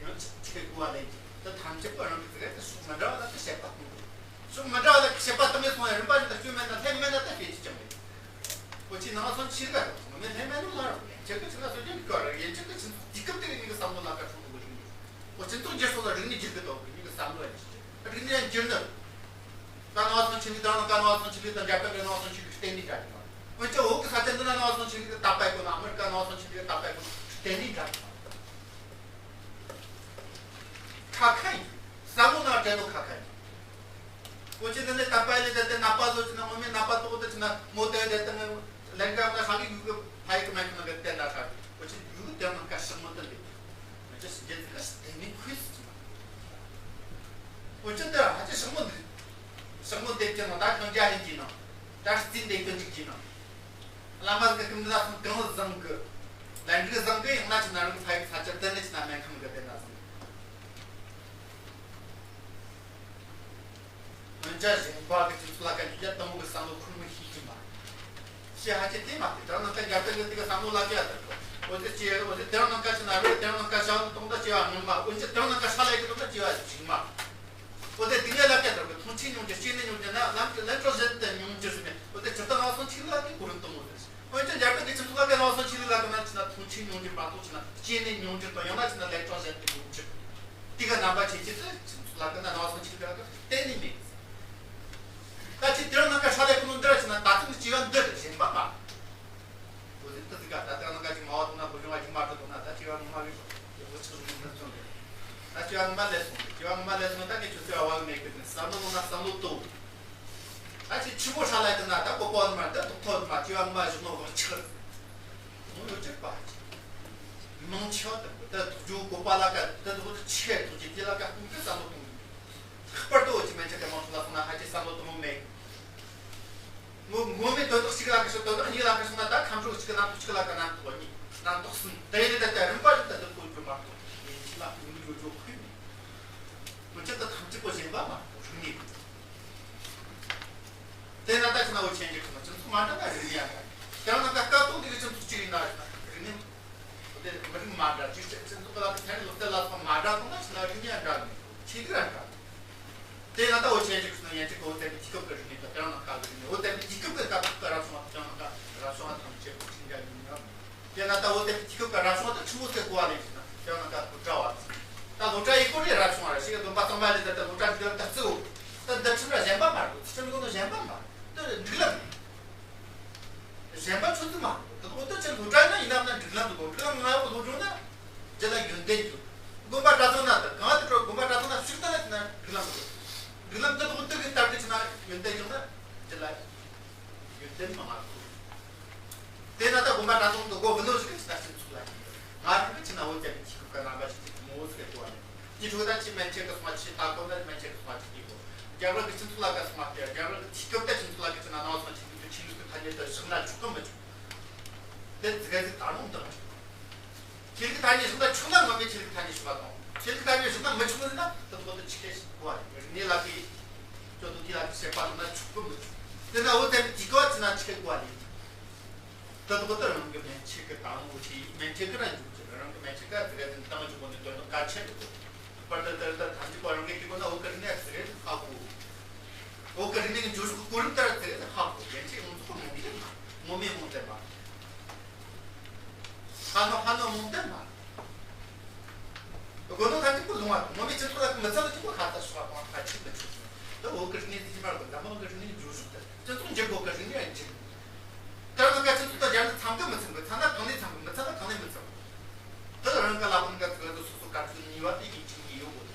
ཡང་ཅི་ཅི་གི་གོ་བ་ལེན་གྱི་དེ་ཐམས་ཅད་པོ་རང་གི་དེ་ག་དེ་ཕྱོགས་མི་འདྲ་བ་ལ་དེ་བཤད་པ་དང་ཕྱོགས་མི་འདྲ་བ་ལ་བཤད་པ་དང་མི་སོང་ན་རིམ་པ་ཞིག་ཏུ་སྐྱོན་མེད་ན་ལྷད་མེད་ན་ད་བཤད་ཅི་ཅང་མེད། ཁོ་ཅི་ནང་སོང་ཕྱིར་ག་དང་མི་ལྷད་མེད་ན་མ་རུང་ཡན་ཆད་ཀྱི་ཕྱི་ན་སོ་སྐྱོན་གི་ག་ར་ཡན་ཆད་ཀྱི་ཕྱི་ཚོགས་དེ་སྐབས་དེ་གི་ནི་གི་བསམ་བློ་ལ་ཀ་ཁྲོ་གི་རིག་གནས། སྤྱི་ཚོགས་འགྱུར་སོང་ལ་རིག་གནས་འགྱུར་གི་འདུག་རིག་གནས་ཀྱི་བསམ་བློ་ཡང་འགྱུར་གི། རིག་གནས་ཡང་འགྱུར་ནི། ད་ནང་སོང་ཆོས་ལུགས་དང་ནང་ཀ་ནང་སོང་ཆོས་ལུགས་དང་འཇར་པན་གྱི་ནང་སོང་ཆོས་ལུགས་གཏན་ནས་འདྲ་གི་མ་རེད། འོན་ཀྱང་བོད་ཀྱི་ས་ཆ་འདི་ན་ནང་སོང་ཆོས་ལུགས་ཀྱི་དད་པ་ཡོད་ན་ཨ་མི་རི་ཀ་ནང་སོང་ཆོས་ལུགས་ཀྱི་དད་པ་ཡོད་ན་གཏན་ནས་འདྲ་གི་མ་རེད། ཁ་ཁ་ཡིན། བསམ་བློ་ནང་དྲན་ནོ་ཁ་ཁ་ཡིན། འོན་ཀྱང་འདི་ནས་དད་པ་ལས་དད་དེ་ནད་པ་བཟོ་ཅི་ན་ངོ་མའི་ནད་པ་ཏོག་ཏུ་ཅི་ན་མོ་དེ་དེ་དང་ལན་ཀ་ན་ཧྲ་གི་ཡུ་གི་ཕ་ཡི་གི་མ་ཁི་ན་གི་དེ་ན་ཧྲ་གི་འོན་ཀྱང་ཡུ་གི་དེ་ནང་ཀ་ཤག་མོ་དེ་འདི་འོན་ཀྱང་ཞི་རྒྱས་དེ་ག་ཤི་དེ་ནི་ཁུས་ཅི་ན། འོན་ཀྱང་དེ་ཧ་ཅི་ཤག་མོ་འདི་ཤག་མོ་དེ་ཅི་ན་ད་གང་རྒྱ་ཡིན་ཅི་ན་ད་རྩིས་འདེགས་ཀྱི་འཇིག་ཅི་ན། བླ་མ་གི་སྐུ་མདུན་ལ་སོང་གང་བཟང་གི། ལན་འགྲིག་བཟང་གི་ཡང་ན་ཅི་ན་རང་གི་ཕ་ཡི་ས་ཆ་དེ་ནས་ཅི་ན་སྨན་ཁང་གི་དེ་ན་བཟང་། སྔོན་ཆད་གཞན་པ་གི་སྤྱི་ཚོགས་ལ་ཀ་རྒྱུ་རྒྱ་དང་པོ་གི་བསམ་བློ་ཁུར་མི་ཤེས་ཀྱི་མ་རེད། ཞེས་ཧ་ཅི་དེ་མ་དེ་དེ་ནང་ཀ་རྒྱ་དེ་གི་དེ་གི་བསམ་བློ་ལ་ཀ་ཡ་དེ་གི་འོ་དེ་ཅི་འོ་དེ་དེ་ནང་ཀ་ཅི་ན་རེ་དེ་ནང་ཀ་ཤ་བ་གཏོང་ད་ཅི་བ་ངན་པ་འོན་ཅི་དེ་ནང་ཀ་ཤ་ལ་ཡི་གི་གཏོང་ད་ཅི་བ་ཞིག་མ། འོ་དེ་དེ་ངས་ལ་ཀ་དེ་གི་མཐོང་ཆེན་མྱོང་རྒྱུ་སྐྱེ་གནས་མྱོང་རྒྱུ་ན་ལམ་གི་ལན་གྲོ་བཞིན་དུ་མྱོང་རྒྱུ་ཟེར་ནས་འོ་དེ་ཇི་ལྟར་ང་སོང་ཆེ་ལ་ཀི་གོ་རིམ་དང་པོ་ཟེར། འོན་ཀྱང་རྒྱ་གར་གྱི་སྤྱི་ཚོགས་ལ་ཀ་ནང་སོང་ཆེ་ལ་ཀ་ན་ཅི་ན་མཐོང་ཆེན་མྱོང་རྒྱུ་མ་གཏོགས་ཅི་ན་སྐྱེ་གནས་མྱོང་རྒྱུ་དང་ཡང་ན་ཅི་ན་ལན་གྲོ་བཞིན་དུ་མྱོང་རྒྱུ། དེ་ག་རྣམ་པ་ཆེ་ཆེ་དུ་ཁྱིམ་ཚང་ལ་ཀུན་ན་ནང་སོང་ཆེ་ལ་ཀ་གཏན་ནས་མེད། ད་ཅི་དེར་ནང་ཀ་ཧྲ་ལས་ཀུན་ནོ་འདིར་ཕྱིན་ན་ད་ཐེངས་སྐྱེ་བ་འདི་རེད་གཞན་པ་མ། འོ་དེ་ཏི་ཟིག་ག་ད་དེར་ནང་ཀ་ཅིག་མ་བ་དུ་ན་བུ་ཆུང་བ་ཅིག་མ་ཏུ་དུ་ན་ད་སྐྱེ་བ་ངོ་མ་རེད་པ། དེ་བུ་ཆུང་ངུ་འདི་ཚོ་རེད། ད་སྐྱེ་བ་ངོ་མ་ལས་སོང་རེད། སྐྱེ་བ་ངོ་མ་ལས་སོང་ད་ངས་ཁྱོད་སྐྱེ་བ་བ་གི་མེད་གི་ནི་བསམ་བློ་ལོང་ན་བསམ་བློ་ཏོ། ད་ཅི་ཆི་མོ་ཧྲ་ལས་ཀུན་ན་ད་གོ་པོ་ནི་མ་འདི་ཏོག་ཐོ་ནི་མ་སྐྱེ་བ་ངོ་མ་བཞག་ནོ་བག་ཆགས། མོ་ཡོད་ཅིག་པ་ཅིག་མང་ཆེ་བ་དང་ད་ཐུགས་རྒྱུ་གོ་པ་ལ་ཀ་ད་ཐུགས་རྒྱུ་ཆེ་ཐུགས་རྒྱུ་དེ་ལ་ཀ་ཀུན་གྱི་བསམ་བློ་གཏོང་གི། ལྷག་པར་དུ་འུ་ཅི་སྨན་ཆ་གི་མང་ཚོགས་ལ་སོང་ན་ཧ་ཅི་བསམ་བློ་གཏོང་མེད། ངོ་ངོ་མའི་དོན་དག་གཅིག་ལ་ཁ་ཤོག་དོན་དག་གཉིས་ལ་ཁ་ཤོག་ན་ད་ཁམས་ཕྲུག་གཅིག་གི་རྣམ་རྟོག་གཅིག་ལ་ཀ་རྣམ་རྟོག་གཉིས་རྣམ་རྟོག་གསུམ་དེ་ཡིན་ད་ལྟ་རིམ་པ་བཞིན་དུ་འདི་བཀོད་རྒྱུ་མ་གཏོགས་ཡིན་གཅིག་ལ་ཀུན་གྱི་བརྗོད་ཁུལ་མེད། འུ་ཅི་ད་ཐམས་ཅད་པོ་གཞན་པ་མ་གཏོགས་རིག་གནས་དེ་ན་ད་ཕྱི་ན་འུ་ཆེན་གྱི་ཁོ་ན་སྤྱི་ཚོགས་མ་འདྲ་ན་རིག་གནས་ཡང་འདྲ། ཡང་ན་ད་སྐབས་ཐོག་འདི་གི་སྤྱི་ཚོགས་གཅིག་ཡིན་ན་རིག་གནས་དེ་མི་རིགས་མ་འདྲ་ཅིག་སྤྱི་ཚོགས་ལ་ཚན་རིག་ལག་རྩལ་ལ་སོགས་མ་འདྲ་གང་ན་ཕྱི་ན་རིག་གནས་ཡང་འདྲ་མེད་ཆོས་ལུགས་ཡང་འདྲ། དེ་ན་ད་འུ་ཆེན་གྱི་ཁོ་ན་ཡན་ཆད་ཀྱི་འུ་ཚན་གྱི་དུས་སྐབས་ཀྱི་རིག་གནས་དང་དེ་ཡང་ན་སྐབས་ཀྱི་རིག་གནས་འུ་ཚན་གྱི་དུས་སྐབས་ཀྱི་སྐབས་ཐོག་གི་རབ་བྱུང་བ་དང་དེ་ཡང་ན་སྐབས་རབ་བྱུང་བ་ཐམས་ཅད་ཀྱི་ཁྲིམས་འགལ་ཡིན་ཡང་། དེ་ན་ད་འུ་ཚན་གྱི་དུས་སྐབས་ཀྱི་རབ་བྱུང་བ་དང་ཆི་མོ་ཟེར་གོ་བ་ལེན་ཞིག་ན་དེ་ཡང་ན་ད་སློབ་གྲྭ་བ་ད་སློབ་གྲྭ་ཡི་སྐོར་ནས་རབ་བྱུང་བ་ར་ཞིག་གི་སྡོམ་པ་གཙང་མ་ལས་ད་ལྟ་སློབ་གྲྭ་འདི་ལ་ད་བརྩི་འོ། ད་འདི་ཁྲིམས་ར་གཞན་པ་མ་རེད་ཚིག་ཁྲིམས་གོ་ནོ་གཞན་པ་མ་རེད་ད་སྒྲིག་ལམ་གཞན་པ་ཆོས་ཚུལ་མ་རེད་ད་འོ་ད་ཅི་སློབ་གྲྭ་ཡིན་ན་ཡིན་ནམ་ན་སྒྲིག་ལམ་འདུག་གོ་སྒྲིག་ལམ་ང་ཡོད་སློབ་སྦྱོང་ན་རྒྱ་ལ་ཡོན་ཏན་འཇུག་དགོན་པ་གྲྭ་ཚང་ན་ད་གང་དུ་འགྲོ་དགོན་པ་གྲྭ་ཚང་ན་ཞིག་ད་ན་ཅི་ན་སྒྲིག་ལམ་འདུག་སྒྲིག་ལམ་འདི་འོ་ད་གི་ལྟར་གི་ཅི་ན་ཡོན་ཏན་འཇུག་ན་རྒྱ་ལ་ཡོན་ཏན་མ་མ་དགོས། དེ་ན་ད་དགོན་པ་གྲྭ་ཚང་དུ་སྒོ་བུ་ནོ་ཞིག་གི་ད་སྤྱི་ཚོགས་ལ་ཡིན། ང་རང་གི་ཕྱི་ན་བོད་རྒྱ་མི་ཆིག་གི་རྣམ་པ་ཞིག་ཅིག་མོ་ཟིག་གོ་བ་ནི། ཅི་ཆོག་ད་ཅི་སྨན་ཆེ་གི་སོང་བ་ཅི་ད་གོ་ན་སྨན་ཆེ་གི་སོང་བ་ཅི་གི་གོ། རྒྱ་གར་གི་སྤྱི་ཚོགས་ལ་ག་སོང་བ་དེ་རྒྱ་གར་གི་ཆིག་གི་ད་སྤྱི་ཚོགས་ལ་གི་ཕྱི་ན་ནང་སོང་ཆིག་གི་ཆིག་གི་ཐ་སྙད་དུ་བཞག་ན་ཆོག་གི་མི་ཆོག་དེ་ཙི་གེ་ཟིག་ད་རུང་འདང་ཆོག་ཆོས་ལུགས་ཐ་སྙད་བཞག་ན་ཆོག་ན་ངོ་མས་ཆོས་ལུགས་ཐ་སྙད་བཞག་པ་དང་ཆོས་ལུགས་ཐ་སྙད་བཞག་ན་མི་ཆོག་ཟེར་ན་དེ་ཐོག་ཏུ་ཆི་གེ་ཞིག་གོ་བ་རེད། ངས་ལ་གི་ཅོ་ཏུ་དེ་ལ་གི་བཤད་པ་དང་ན་ཆོག་གི་མི་ཆོག་ཟེར་ན་འོ་དེ་དེ་གོ་ཅི་ན་ཆི་གེ་གོ་བ་རེད། དེ་ཐོག་ཏུ་རང་གི་སྨན་ཆེ་གི་དང་འོ་ཆི་སྨན་ཆེ་གི་ར་འཇུག་ཅི་རང་གི་སྨན་ཆེ་ག་ཙི་ག་ཟིན་དང་འཇུག་གོ་ནི་དོན་དུ་ག་ཆེ་གི་གོ་བར་དུ་དེར་ད་ཐམས་ཅད་པ་རང་གི་གི་གོ་ན་འོ་གི་རིག་གནས་ཙི་ག་ཧ་གོ་འོ་གི་རིག་གནས་ཀྱི་འཇུག་གི་གོ་རིམ་ལྟར་ཙི་ག་ཧ་གོ་ཡན་ཆད་ངོ་ཚོགས་ངོ་མི་ལེན་པ་ངོ་མས་ངོ་བསྟན་པ། ཧ་ནོ་ཧ་ནོ་མོང་དེ་མ། དགོན་ནོ་ཐ་ཅིག་པོ་ལུང་བ་དང་ངོ་མའི་སྤྱི་ཚོགས་ལ་མི་ཚང་ལ་ཅིག་པོ་ཁ་ཚ་ཤོག་པ་ཁ་ཆིག་ཏུ་ཆུག་སོང་། ད་བོད་ཀྱི་རིག་གནས་དེ་ཅི་མར་དགོན་འཛམ་བུ་གླིང་གི་རིག་གནས་ཀྱི་འགྲོ་ཕྱོགས་དེ་སྤྱི་ཚོགས་འགྱུར་དགོས་ཀྱི་རིག་གནས་ཡང་འགྱུར། ད་རང་ག་སྤྱི་ཚོགས་དང་སྦྱར་ན་ཚང་གི་མི་ཚང་གི་ཚང་ན་གང་ལས་ཚང་གི་མི་ཚང་ན་གང་ལས་མི་ཚང་གི། ད་རང་ག་ལ་ཕན་ག་ཚོད་དུ་སོ་སོ་ག་ཚོད་ནུས་པ་དེ་ཡིན་ཆིག་གི་ཡོད་དགོས།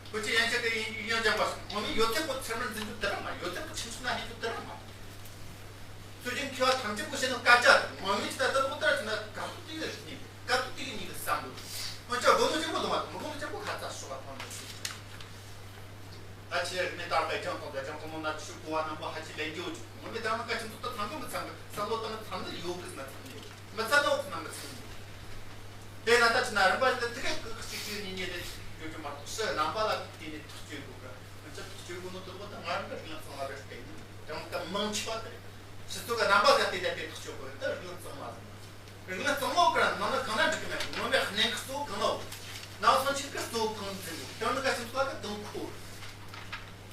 ཁོ་ཚོས་ཡན་ཆད་དུ་ཡིན་ཡང་སྦྱངས་པ་སོང་། ངོ་མས་ཡོད་ཚད་པོ་ཚེར་མར་འཛིན་རྒྱུ་དེ་རང་མ་ཡོད་ཚད་པོ་ཆུང་ཆུང་ན་ཧེ་རྒྱུ་དེ་རང་མ། སྲོལ་རྒྱུན་མཁས་པ་ཐམས་ཅད་པོ་བཤད་ནོ་སྐད་ཆ་དང་ངོ་མས་ཅི་ལྟར་ལྟར་པོ་ལྟར་ཅི་ན་དགའ་སྟོན་དེ་གི་རིག་གནས་དགའ་སྟོན་དེ་གི་ཉིད་ཀྱི་བསམ་བློ། འོན་ཀྱང་དགོས་ནོ་ཆེན་པོ་ལོང་བ་དང་མི་དགོས་ནོ་ཆེན་པོ་ཁ་ཚ་ཤོག་པ་ཐོན་མི་སྲིད། ད་ཆེས་རིག་གནས་དར་བའི་རྒྱང་དང་རྒྱང་དང་མོ་ན་ཆུ་གོ་བ་རྣམ་པ་ཧ་ཅི་ལེན་རྒྱུ་ངོ་མས་ད་ནང་ཀ་ཆུ་ཚོད་དང་ཐང་གི་མི་ཚང་གི་བསམ་བློ་བཏང་ཚང་ནི་ཡོད་གི་ན་ཚང་ནི་ཡོད། མི་ཚ་ནོ་ཁོ་ན་མི་ཚ་ནོ། དེ་ན་ད་ཕྱི་ན་རིམ་པ་ཞིག་ཏུ་དེ་ག་གི་གཅིག་གཅིག་གཉིས་གཉིས་རེ་ཡོད་རྒྱུ་མ་གཏོགས་ཕྱི་རྣམ་པ་ལ་དེ་ནས་ཐག་གཅོད་དགོས་གི། མི་ཚ་ཐག་གཅོད་དགོས་ནོ་དེ་ཁོ་ད་ང་རང་གི་རིག་གནས་གཙང་མ་རེད་དེ་ཡིན། དེ་མང་ཆེ་བ་དེ་རེད། སྤྱི་ཚོགས་ཀྱི་རྣམ་པ་ལ་དེ་ལྟར་དེ་ཐག་གཅོད་དགོས་རེད། ད་རིག་གནས་གཙང་མ་ཟིན་རིག་གནས་གཙང་མ་གི་ནང་ན་གང་ན་འགྲིག་གི་མེད། ངོ་མའི་གནད་འགག་གཙོ་བོ་གང་ལ་འོ། ནང་སོང་ཆེད་ཀྱི་གཙོ་བོ་གང་འཛིན་དགོས། དེ་ནི་ག་ཕྱི་ཚོགས་ལ་གི་དང་ཁོ་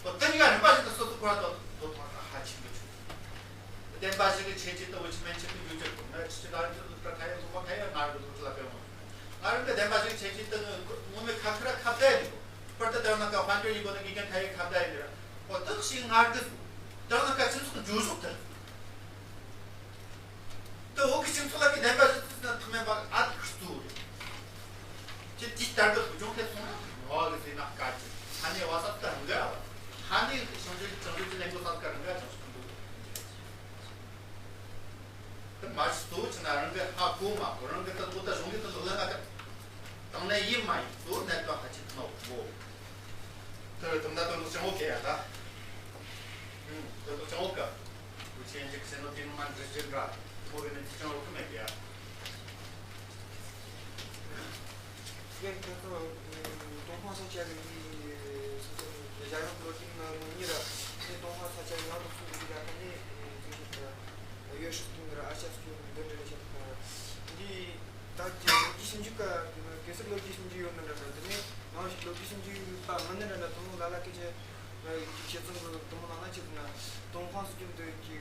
རེད། དེ་གཉིས་ཀ་རིམ་པ་བཞིན་དུ་སོ་སོ་ཁོ་ར་དང་དོ་ཐོག་ལ་ཧ་ཆེན་པོ་བྱུང་། བདེན་པ་ཞིག་གི་ཆེད་ཀྱི་ལྟ་བུ་ཆི་མན་ཆད་དུ་འཇུག་རྒྱུ་དང་ནི་ཆི་ཆི་ལ་རིགས་ལ་ཁ་ཡ་ལོ་མ་ཁ་ཡ་ང་རང་གི་ལོ་ལ་ཕན་མ། ང་རང་གི་བདེན་པ་ཞིག་ཆེད་ཀྱི་ལྟ་ངོ་མའི་ཁ་ཁ་ར་ཁ་བརྡ་ཡིན་གོ། པར་དུ་དར་ན་ཀ་ཕན་ཅོ་ཡིན་གོ་ན་དགེ་རྒན་ཁ་ཡ་ཁ་བརྡ་ཡིན་ར། ཨོ་ཏག་ཞིག་ང་རང་གི་དར་ན་ཀ་ཁྱིམ་ཚང་འཇུག་ཟོག་དར། ཏུ་འོ་གི་སྤྱི་ཚོགས་ལ་གི་བདེན་པ་ཞིག་ཏུ་ན་ཐུ་མེན་པ་ཨ་ཏི་ཁྲི་ཏུ་རེད། ཅི་ཏི་ལྟར་དུ་བུ་ཆུང་ཁེ་སོང་ན་ངོ་བ་གི་ཟེར་ན་དཀའ་ཅི། ཧ་ནི་བ་ས་ཏི་རང་ག་ཧ་ནི་ཞང་ཞུ་ཅང་ཞུ་ཅི་ལེན་གོ་ས་ཀ་རང་ག་ཅང་ཞུ་ཏུ། ཏི་མ་ཞིག་ཏུ་ཅི་ན་རང་གི་ཧ་གོ་མ་གོ་རང་གི་ཏི་ཏུ་ཏི་ཞང་གི་ཏི་ལོ་ལ་ན་ཀ་དང་ལེ་ཡིན་མ་ཡིན་ཏུ་ནད་པ་ཧ་ཅི་ཏི་ན་འོ་གོ། ཏི་རེ་ཏི་ན་ཏི་ལོ་ཅང་འོ་གེ་ཡ་ད། ཏི་ལོ་ཅང་འོ་ག། ཀུ་ཆེན་ཅིག་ཟེར་ནོ་དེ་ནི་མ་འདྲི་ཅི་འདྲ། མོ་གི་ནི་ཅི་ཅང་རོ་ཁུ་མེད་ཀྱ། ཡང་ཁྱེད་ཚོ་ཏོང་ཧྥང་ས་ཆ་གི་ས་ཆ་གི་ཞྭ་ཡང་ལོ་ཅིག་ན་ལོ་གཉིས་ར་ནི་ཏོང་ཧྥང་ས་ཆ་གི་ང་ཚོ་ཚུགས་ཀྱི་ར་ཁ་ནི་ཅི་ཞིག་ཡོད་ཤུགས་ཀྱི་ར་ཨ་ཅག་ཚུགས་ཀྱི་འདི་འདྲ་རེ་བྱེད་ཐུབ་པ་འདི། ད་ཀྱི་ལོ་རྒྱུས་ཞིབ་འཇུག་ག་གེ་སར་ལོ་རྒྱུས་ཞིབ་འཇུག་ཡོད་ན་འདྲ་འདྲ་དེ་ནས་ནང་ཞིག་ལོ་རྒྱུས་ཞིབ་འཇུག་ཡོད་པ་མི་ནི་འདྲ་འདྲ་དུ་མོ་ལ་ལ་སྐད་ཆ་ཞིག་བྱེད་ཙང་གི་དུ་མོ་ལ་ལ་ཆེད་དུ་ན་ཏོང་ཧྥང་སི་ཀྱི་འདི་ཀྱི་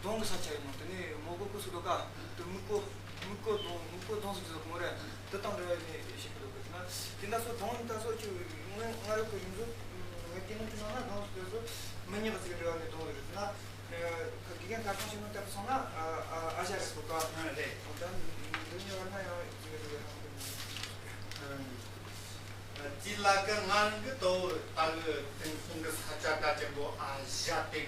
གདོང་གི་ས་ཆ་ཡིན་ནོ་དེ་ནས་མོ་གོ་ཀུ་སུ་ལོ་ཀ་དུ་མི་ཀོ་མི་ཀོ་གདོང་མི་ཀོ་གདོང་སུ་ཀྱི་ཟོག་མོ་རེད་དུ་དང་འདྲ་བ་ནས་ཞིག་གི་ལོ་ཀ་ན་དེ་འདྲ་སོ་གདོང་ཡིན་ད་སོ་ཀྱི་ང་ང་རེ་ཀོ་ཡིན་ཟོ་ང་དེ་ནང་གི་ནང་ན་གདོང་སུ་ཀྱི་ཟོ་མི་ཉག་གི་ཟིག་འདྲ་བ་ནས་གདོང་རེད་ན། དགེ་རྒན་ཁ་སང་ཞིག་ནང་བལྟས་སོང་ན་ཨ་ཨ་ཨ་ཞ་རེད་སོ་ཀ་ཨ་རེད། འདི་ཉོ་བ་ན་ཡང་ཅི་རེད་རེད་ཧ་གོ་ཅི་ལ་ཀ་ང་རང་གི་ཏོ་ད་གི་དེང་སང་གི་ས་ཆ་ད་ཅན་པོ་ཨ་ཞ་དེ་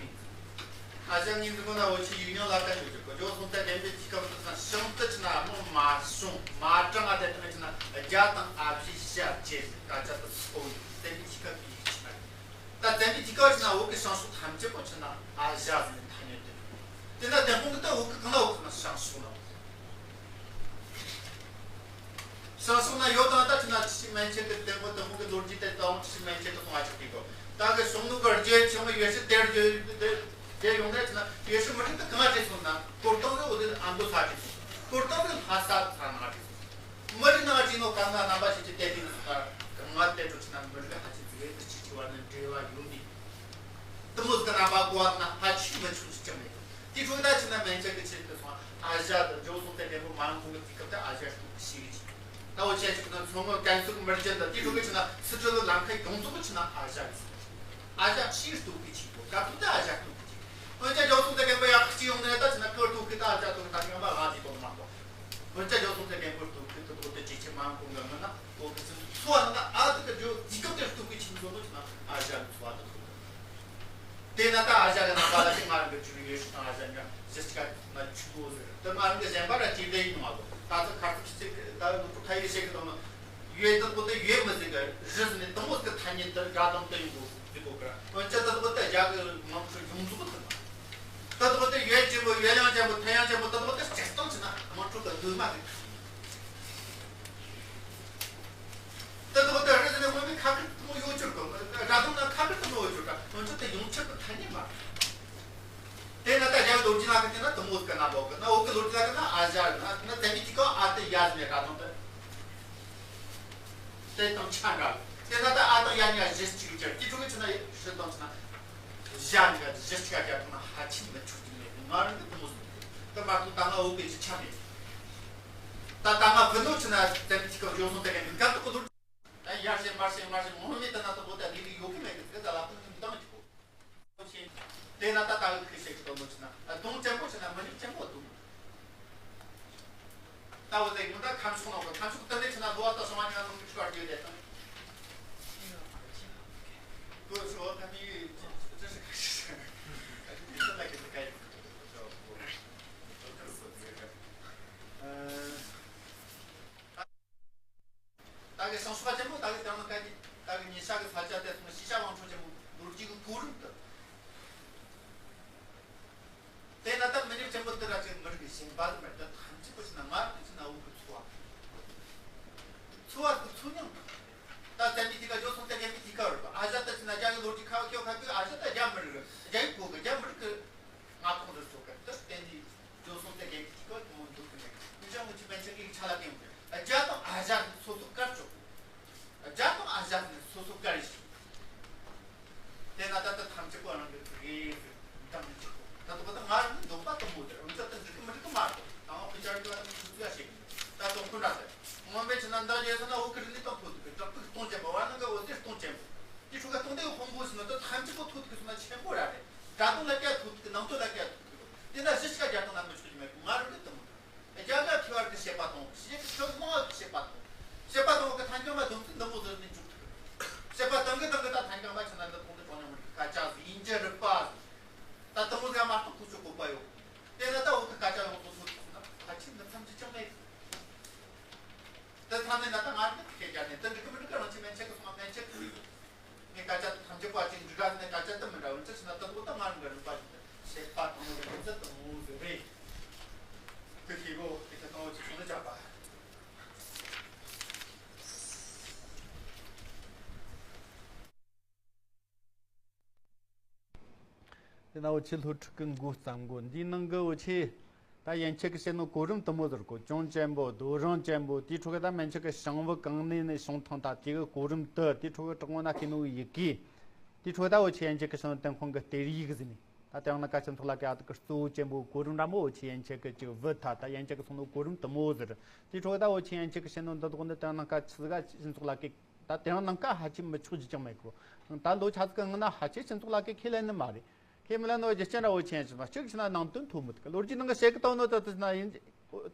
ཨ་ཞ་ཉིན་འདི་གོ་ན་འོ་ཆི་ཡིག་ཉོ་ལ་ཀ་ཡོད་ཅིག་གོ་ཇོ་སོང་ད་ལེན་པའི་ཐི་ཀ་བ་ད་ཤང་ཏི་ཆི་ན་མོ་མ་སོང་མ་ཀྲང་ཨ་དེ་ཏང་ཆི་ན་རྒྱ་དང་ཨ་ཕྱི་ཤ་ཅེ་ཀ་ཅ་ཏི་སོ་ཡི་ལེན་པའི་ཐི་ཀ་བི་ཡིག་ཆི་ན། ད་བཙན་པོའི་ཐི་ཀ་ཆི་ན་འོག་གི་བྱང་ཕྱོགས་ཐམས་ཅད་པོ་ཆི་ན་ཨ་ཞ་ཟེར་ཐ་སྙད་དེ། དེ་ན་དེ་ཕུང་གི་ད་འོག་གི་གང་ན་འོག་གི་ན་བྱང་ཕྱོགས་ན། བྱང་ཕྱོགས་ན་ཡོད་དང་ད་ཆི་ན་ཁྲི་ཕྱི་མན་ཆད་གི་དེ་ཕུང་དེ་ཕུང་གི་ལོ་རྒྱུས་དེ་དང་ཁྲི་ཕྱི་མན་ཆད་གི་གཏོང་བ་ཆོག་གི་གོ། ད་གི་གཞུང་ལུགས་གི་རྒྱལ་ཆེན་མོ་ཡོད་ཤི་དེར་རྒྱལ་དེ་ཡོང་ནས་ཆི་ན་ཡོད་ཤི་མི་རིགས་དེ་གང་ང་བྲིས་སོང་ན་གོ་སྟངས་གི་འོ་དེ་ཨ་མདོ་ས་བྲིས་སོང་། གོ་སྟངས་གི་ལྷ་ས་ས་ན་བྲིས་སོང་། མི་རིགས་ནང་ཅི་ནོ་གང་ན་རྣམ་པ་ཞིག་གི་དད་པའི་ནི་སུ་ལྟར་གང་ང་དད་འགྲོ་ཆི་ན་མི་རིགས་ཧ་ཅི་ཙི་གེ་འདི་ཅི་ཅི་བར་ནི་འབྲེལ་བ་ཡོད་མི། དུ་མོ་ཟི་ག་རྣམ་པ་གོ་བ་ན་ཧ་ཅི་མི་ཆུང་ཅི་ཅི་མེད། དེ་འཕྲོ་ད་ཆི་ན་མན་ཆད་ཀྱི་ཆེད་དུ་སོང་ཨ་ཞ་དང་ཇོ་སོང་དེ་ལེན་པོ་མང་ཁོང་གི་དུས་སྐབས་དེ་ཨ་ཞ་ཤུག་གི་ཤི་གི་ཅི། ད་འོ་ཆེ་ཞིག་ན་ཚོང་ངོ་ཀན་སུག་མི་རྒྱན་དང་དེ་འཕྲོ་གི་ཆི་ན་སི་ཁྲོན་ལ་ལམ་ཁ་ཡོངས་རྫོགས་ཀྱི་ཆི་ན་ཨ་ཞ་གི་ཨ་ཞ་ཕྱིར་གཏོགས་ཀྱི་ཆི་གོ་སྐབས་དེ་ཨ་ཞ་གཏོགས་ཀྱི་ཆི། འོན་ཀྱང་ཇོ་སོང་དེ་ལེན་པོ་ཡག་གཅིག་ཡོང་ནས་ད་ཆི་ན་ཀོ་གཏོགས་ཀྱི་ད་ཨ་ཞ་གཏོགས་ཀྱི་ད་ཡོང་བ་ང་དེ་གཏོགས་མ་གོ། འོན་ཀྱང་ཇོ་སོང་དེ་ལེན་པོ་གཏོགས་ཀྱི་ད་གཏོགས་དེ་ཇེ་ཆེ་མང་གོང་གི་མི་ན་གོ་གི་ཚུལ་འཚོ་བ་ན་ད་ཨ་དེ་གི་ཇོ་དུས་སྐབས་དེར་གཏོགས་ཀྱི་ཆི་མི་བཟོ་ནོ་ཆི་ན་ཨ་ཞ་གི་འཚོ་བ་དང་གཏོགས། དེ་ན་ད་ཨ་ཞ་གི་རྣམ་པ་ལ་ཅི་ང་རང་གི་ཆུ་ཡོད་ཤི་དང་ཨ་ཞ་ཉ་ཟེར་ཅི་ག་ན་ཆུ་བོ་ཟེར་དེ་ང་རང་གི་གཞན་པ་ར་ཅི་བདེ་ཡིན་མ་གོ། ད་ཚོ་ཁ་ཚིག་ཅིག་ད་ལུ་ཁ་ཡི་ཤེས་གི་དང་ཡོད་དང་པོ་དེ་ཡོད་མི་ཟིན་གི་རི་ཟིན་ནས་དང་པོ་གི་ཐ་སྙད་དེ་དགའ་དང་དེ་ཡིན་གོ་ཟིན་གོ་གི་ར། འོན་ཀྱང་ད་དང་པོ་དེ་ཡག་གི་མང་ཚོགས་ཡོངས་རྫོགས་གི་ཐུབ་པ། ད་དང་པོ་དེ་ཡོད་ཅན་པོ་ཡོད་ཡང་ཅན་པོ་ཐ་ཡང་ཅན་པོ་ད་དང་པོ་དེ་སྤྱིར་བཏང་ཆི་ན་དམངས་ཁྲོད་དུ་འདུས་མ་གི་ཐ་སྙད། ད་དང་པོ་དེ་རི་ཟིན་ནས་དངོས་མེད་ཁ་ཁར་དུ་མོ་ཡོད་ཅོར་གི་དགྲ་དང་ན་ཁ་ཁར་དུ་མོ་ཡོད་ཅོར་ག་འོན་ཀྱང་དེ་ཡོངས་ཁྱབ་ཀྱི་ཐ་སྙད་མ་རེད། དེ་ན་ད་ཡག་ལོ་རྒྱུས་ལ་གི་དེ་ན་དང་པོ་གི་ན་བོ་གི་ན་འོག་གི་ལོ་རྒྱུས་ལ་གི་ན་ཨ་ཞ་ན་དེ་ན་དེ་མི་ཐི་ཀ་ཨ་དེ་ཡ་ཟིན་ནས་དགྲ་དང་དེ། དེ་དང་ཆ་འདྲ། དེ་ན་ད་ཨ་དང་ཡ་གཉིས་གཞི་གཅིག་གི་ཆར་དེ་ཕྲུ་གུ་ཆི་ན་ཧྲི་དང་ཆི་ན། གཞན་གྱི་གཞི་གཅིག་ག་རྒྱབ་ན་ཧ་ཅང་མི་ཆོག་གི་མེད། ང་རང་གི་དུ་མོ་ཟིན་ཏེ། ད་མ་ཐུག་ད་ང་འོ་གི་ཅི་ཆ་མེད། ད་ད་ང་ཕུ་ནུ་ཆི་ན་དེ་ཐི་ཀ་བྱོ་སོང་དེ་ག་མི་ག་ཏུ་གོ་དུ། ད་ཡར་ཞེ་མར་ཞེ་མར་ཞེ་ངོ་མེད་དེ་ན་ད་བོ་ད་ལི་ལི་ཡོ་གི་མེད་གི་ད་ལ་ཕུ་ནུ་མི་ད་མི་ཆོག་གོ། དེ་ན་ད་ད་གི་ཁི་ཤེས་གི་དོ་མོ་ཆི་ན་ཨ་དུང་ཅན་པོ་ཆི་ན་མི་རིགས་ཅན་པོ་དུང་། ད་འོ་དེ་ཡོང་ད་ཁམས་ཕྱོགས་ནང་གི་ཁམས་ཕྱོགས་དེ་ནས་ཕྱི་ན་ལོ་བ་ད་སོང་བ་ཉ་ནང་གི་ཆུ་བར་རྒྱུ་དེ་དང་། ཀོ་ཤོ་ཐ་མི་ཅི་ཞིག་ཁ་ཤས་ཤིག་ཨ་ཅི་ད་གི་ད་ག་ཡི་ཨ། ད་གི་སང་སུ་བ་ཅན་པོ་ད་གི་དང་ན་ཀ་གི་ད་གི་ཉེ་ཤ་གི་ས་ཆ་དེ་སོང་ཤི་ཤ་དབང་ཕྱུག་ཅན་པོ་ལོ་རྒྱུས་གི་གོ་རིམ་དུ། དེ་ན་ད་མི་རིགས་ཆེན་པོ་འདི་ར་ཅིག་མི་རིགས་ཀྱི་ཞེན་པ་མེད་ད་ཐམས་ཅད་པོ་ཞིག་ན་ང་རང་ཅིག་ན་འུ་གི་འཚོ་བ། འཚོ་བ་གི་འཚོ་སྙིང་དང་། ད་བཙན་པོའི་དུས་ཀ་ཇོ་སོང་དེ་རྒན་པའི་དུས་ཀ་རེད་པ། ཨ་ཞ་ད་ཅིག་ན་རྒྱ་གི་ལོ་རྒྱུས་ཁ་བ་ཁྱོ་ཁ་གི་ཨ་ཞ་ད་རྒྱ་མི་རིགས་རྒྱ་ཡི་གོ་གི་རྒྱ་མི་རིགས་གི་མངའ་ཁོངས་རེད་སོ་གི་ད་བརྟེན་ནས་ཇོ་སོང་དེ་རྒན་པའི་དུས་ཀ་གི་མོ་འདུག་གི་མེད་གི་ཅང་མི་ཅི་པན་ཆེན་གི་ཆ་ལ་བརྟེན་གི་རྒྱ་དང་ཨ་ཞ་སོ་སོ་དཀར་ཆོག་གི། རྒྱ་དང་ཨ་ཞ་ནི་སོ་སོ་དཀར་ཡིན། དེ་ན་ད་ལྟ་ཐམས་ཅད་པོ་རང་གི་རེད་ཟེར་འདང་མི་བྱེད་གོ། ད་ལྟ་ ང་རང་ནི་འདོད་པ་དུ་མོ་དེ་རུ་འཛད་དུ་འགྲིག་གི་མི་འགྲིག་གི་མ་རེད། དང་བ་ཕི་ཅར་གི་བ་དུ་ཚུགས་ཡ་ཞིག་ད་དུང་ཁོ་འདྲ་དེ་ངོ་མས་ཆི་ན་འདག་རྒྱལ་སོང་ན་འོ་ཀི་རི་ནི་དང་ཐོ་དུ་གི་བྲག་ཕུག་སྟོང་ཅན་པོ་བ་ནང་གི་འོ་དེ་སྟོང་ཅན་པོ་དེ་ཕྲུ་གུ་སྟོང་དེ་གི་ཧོང་པོ་སི་ནོ་དུ་ཐམས་ཅད་པོ་ཐོ་དུ་གི་སོང་ན་ཆེན་པོ་ར་རེད། དགྲ་དོང་ལ་སྐད་ཐོ་དུ་གི་ནང་དོ་ལ་སྐད་ཐོ་དུ་གི་དེ་ན་གཞི་ཆ་རྒྱ་དང་ན་མི་ཆོག་གི་མེད་གི་ང་རང་གི་དུ་མོ། རྒྱ་གར་ཐི་བར་གི་བཤད་པ་དང་བཤད་གི་ཆོས་མང་བ་གི་བཤད་པ་དང་། བཤད་པ་དང་གི་ཐན་ཀང་མ་དུམ་ཚིག་འདི་མོ་ཟེར་ནས་འཇུག་ཐུབ། བཤད་པ་དང་གི་དང་གི་ད་ཐན་ཀང་མ་ཆི་ན་འདི་ཐོང་དུ་གྲོང་ཉམས་མི་འགྲིག་སྐད་ཆ་ཟིག་ཡིན་གྱི་རིག་པ་ཟིག་ད་དུ་མོ་ཟིག་མ་གཏོགས་ཁུ་ཆུ་གོ་པ་ཡོད། དེ་ན་ད་འོ་གི་སྐད་ཆ་ཡོང་དུ་ཐུབ་ཐུབ་ན་ཕལ་ཆེར་མི་ཚང་གི་ཅང་མེད། དེ་ཐ་ནས་ན་ད་ང་རང་གི་སྐད་ཆ་ནས་དེ་འགྲིག་གི་མི་འགྲིག་གི་རང་ཆེ་མན་ཆད་གི་སོང་ན་མན་ཆད་གི་ཡོད། ངས་སྐད་ཆ་ཐམས་ཅད་པ་ཅིག་འདྲི་ར་ནས་སྐད་ཆ་དུ་མི་འདྲ་བ་འདི་ཕྱི་ན་དུ་གོ་ད་ང་རང་གི་རིམ་པ་ཞིག་ཏུ་བཤད་པ་དང་བོ་གི་རིམ་ཚད་དུ་མོ་ཟེར་རེད། དེ་ཤེས་གོ་དེ་ཁ་དང་བོ་ཅིག་སོང་ན་ཆགས་པ། དེ་ན་འུ་ཆོས་སློབ་ཕྲུག་གི་འགོ་བརྩམས་གོ་འདིའི་ནང་གི་འུ་ཆོས། ད་ཡན་ཆད་ཀྱི་བཤད་ནོ་གོ་རིམ་དུ་མོ་ཟེར་གོ་ཅུང་ཅན་པོ་རྡོ་རིང་ཅན་པོ་དེའི་ཁྲོད་ཀྱི་ད་མན་ཆད་ཀྱི་བྱང་བུ་གང་ནས་ནས་བྱུང་ཐང་ད་དེ་གི་གོ་རིམ་དུ་དེའི་ཁྲོད་ཀྱི་དྲང་བོ་ན་ཤེས་ནོ་ཡི་གེ་དེའི་ཁྲོད་ད་འུ་ཆོས་ཡན་ཆད་ཀྱི་བྱང་བུ་ཏན་ཁོང་གི་གཏེར་ཡིག་ཟིན་ནས་ད་དེ་ཡང་ན་ཀ་ཆེན་ཚོགས་ལ་ཀ་ཨ་ཏི་ཀི་གཙོ་བོ་ཅན་པོ་གོ་རིམ་ར་མོ་འུ་ཆོས་ཡན་ཆད་ཀྱི་ཅིག་བུ་ད་ད་ཡན་ཆད་ཀྱི་སོང་ནོ་གོ་རིམ་དུ་མོ་ཟེར་དེའི་ཁྲོད་ད་འུ་ཆོས་ཡན་ཆད་ཀྱི་བཤད་ནོ་འདི་དག་འདི་དེ་ཡང་ན་ཀ་ཆི་ཟིག་ཀ་ཆེན་ཚོགས་ལ་ཀ་ད་དེ་ཡང་ན་ཀ་ཧ་ཅི་མི་ཆོག་ཅི་ཅང་མེད་གོ་ད་ལོ་ཆ་ཟིག་གི་ངི་ན་ཧ་ཅི་ཆེན་ཚོགས་ལ་ཀ་ཁས་ལེན་ནི་མ་རེད། ཁས་མི་ལེན་ནོ་རྒྱུ་རྐྱེན་ར་འུ་ཆོས་ཡན་ཆད་མ་གཅིག་ཕྱི་ན་ནང་དོན་ཐོབ་མི་ཐུབ་གི་ལོ་རྒྱུས་ནང་གི་བཤད་གི་བཏང་ནོ་ད་དེ་ཕྱི་ན་ཡིན།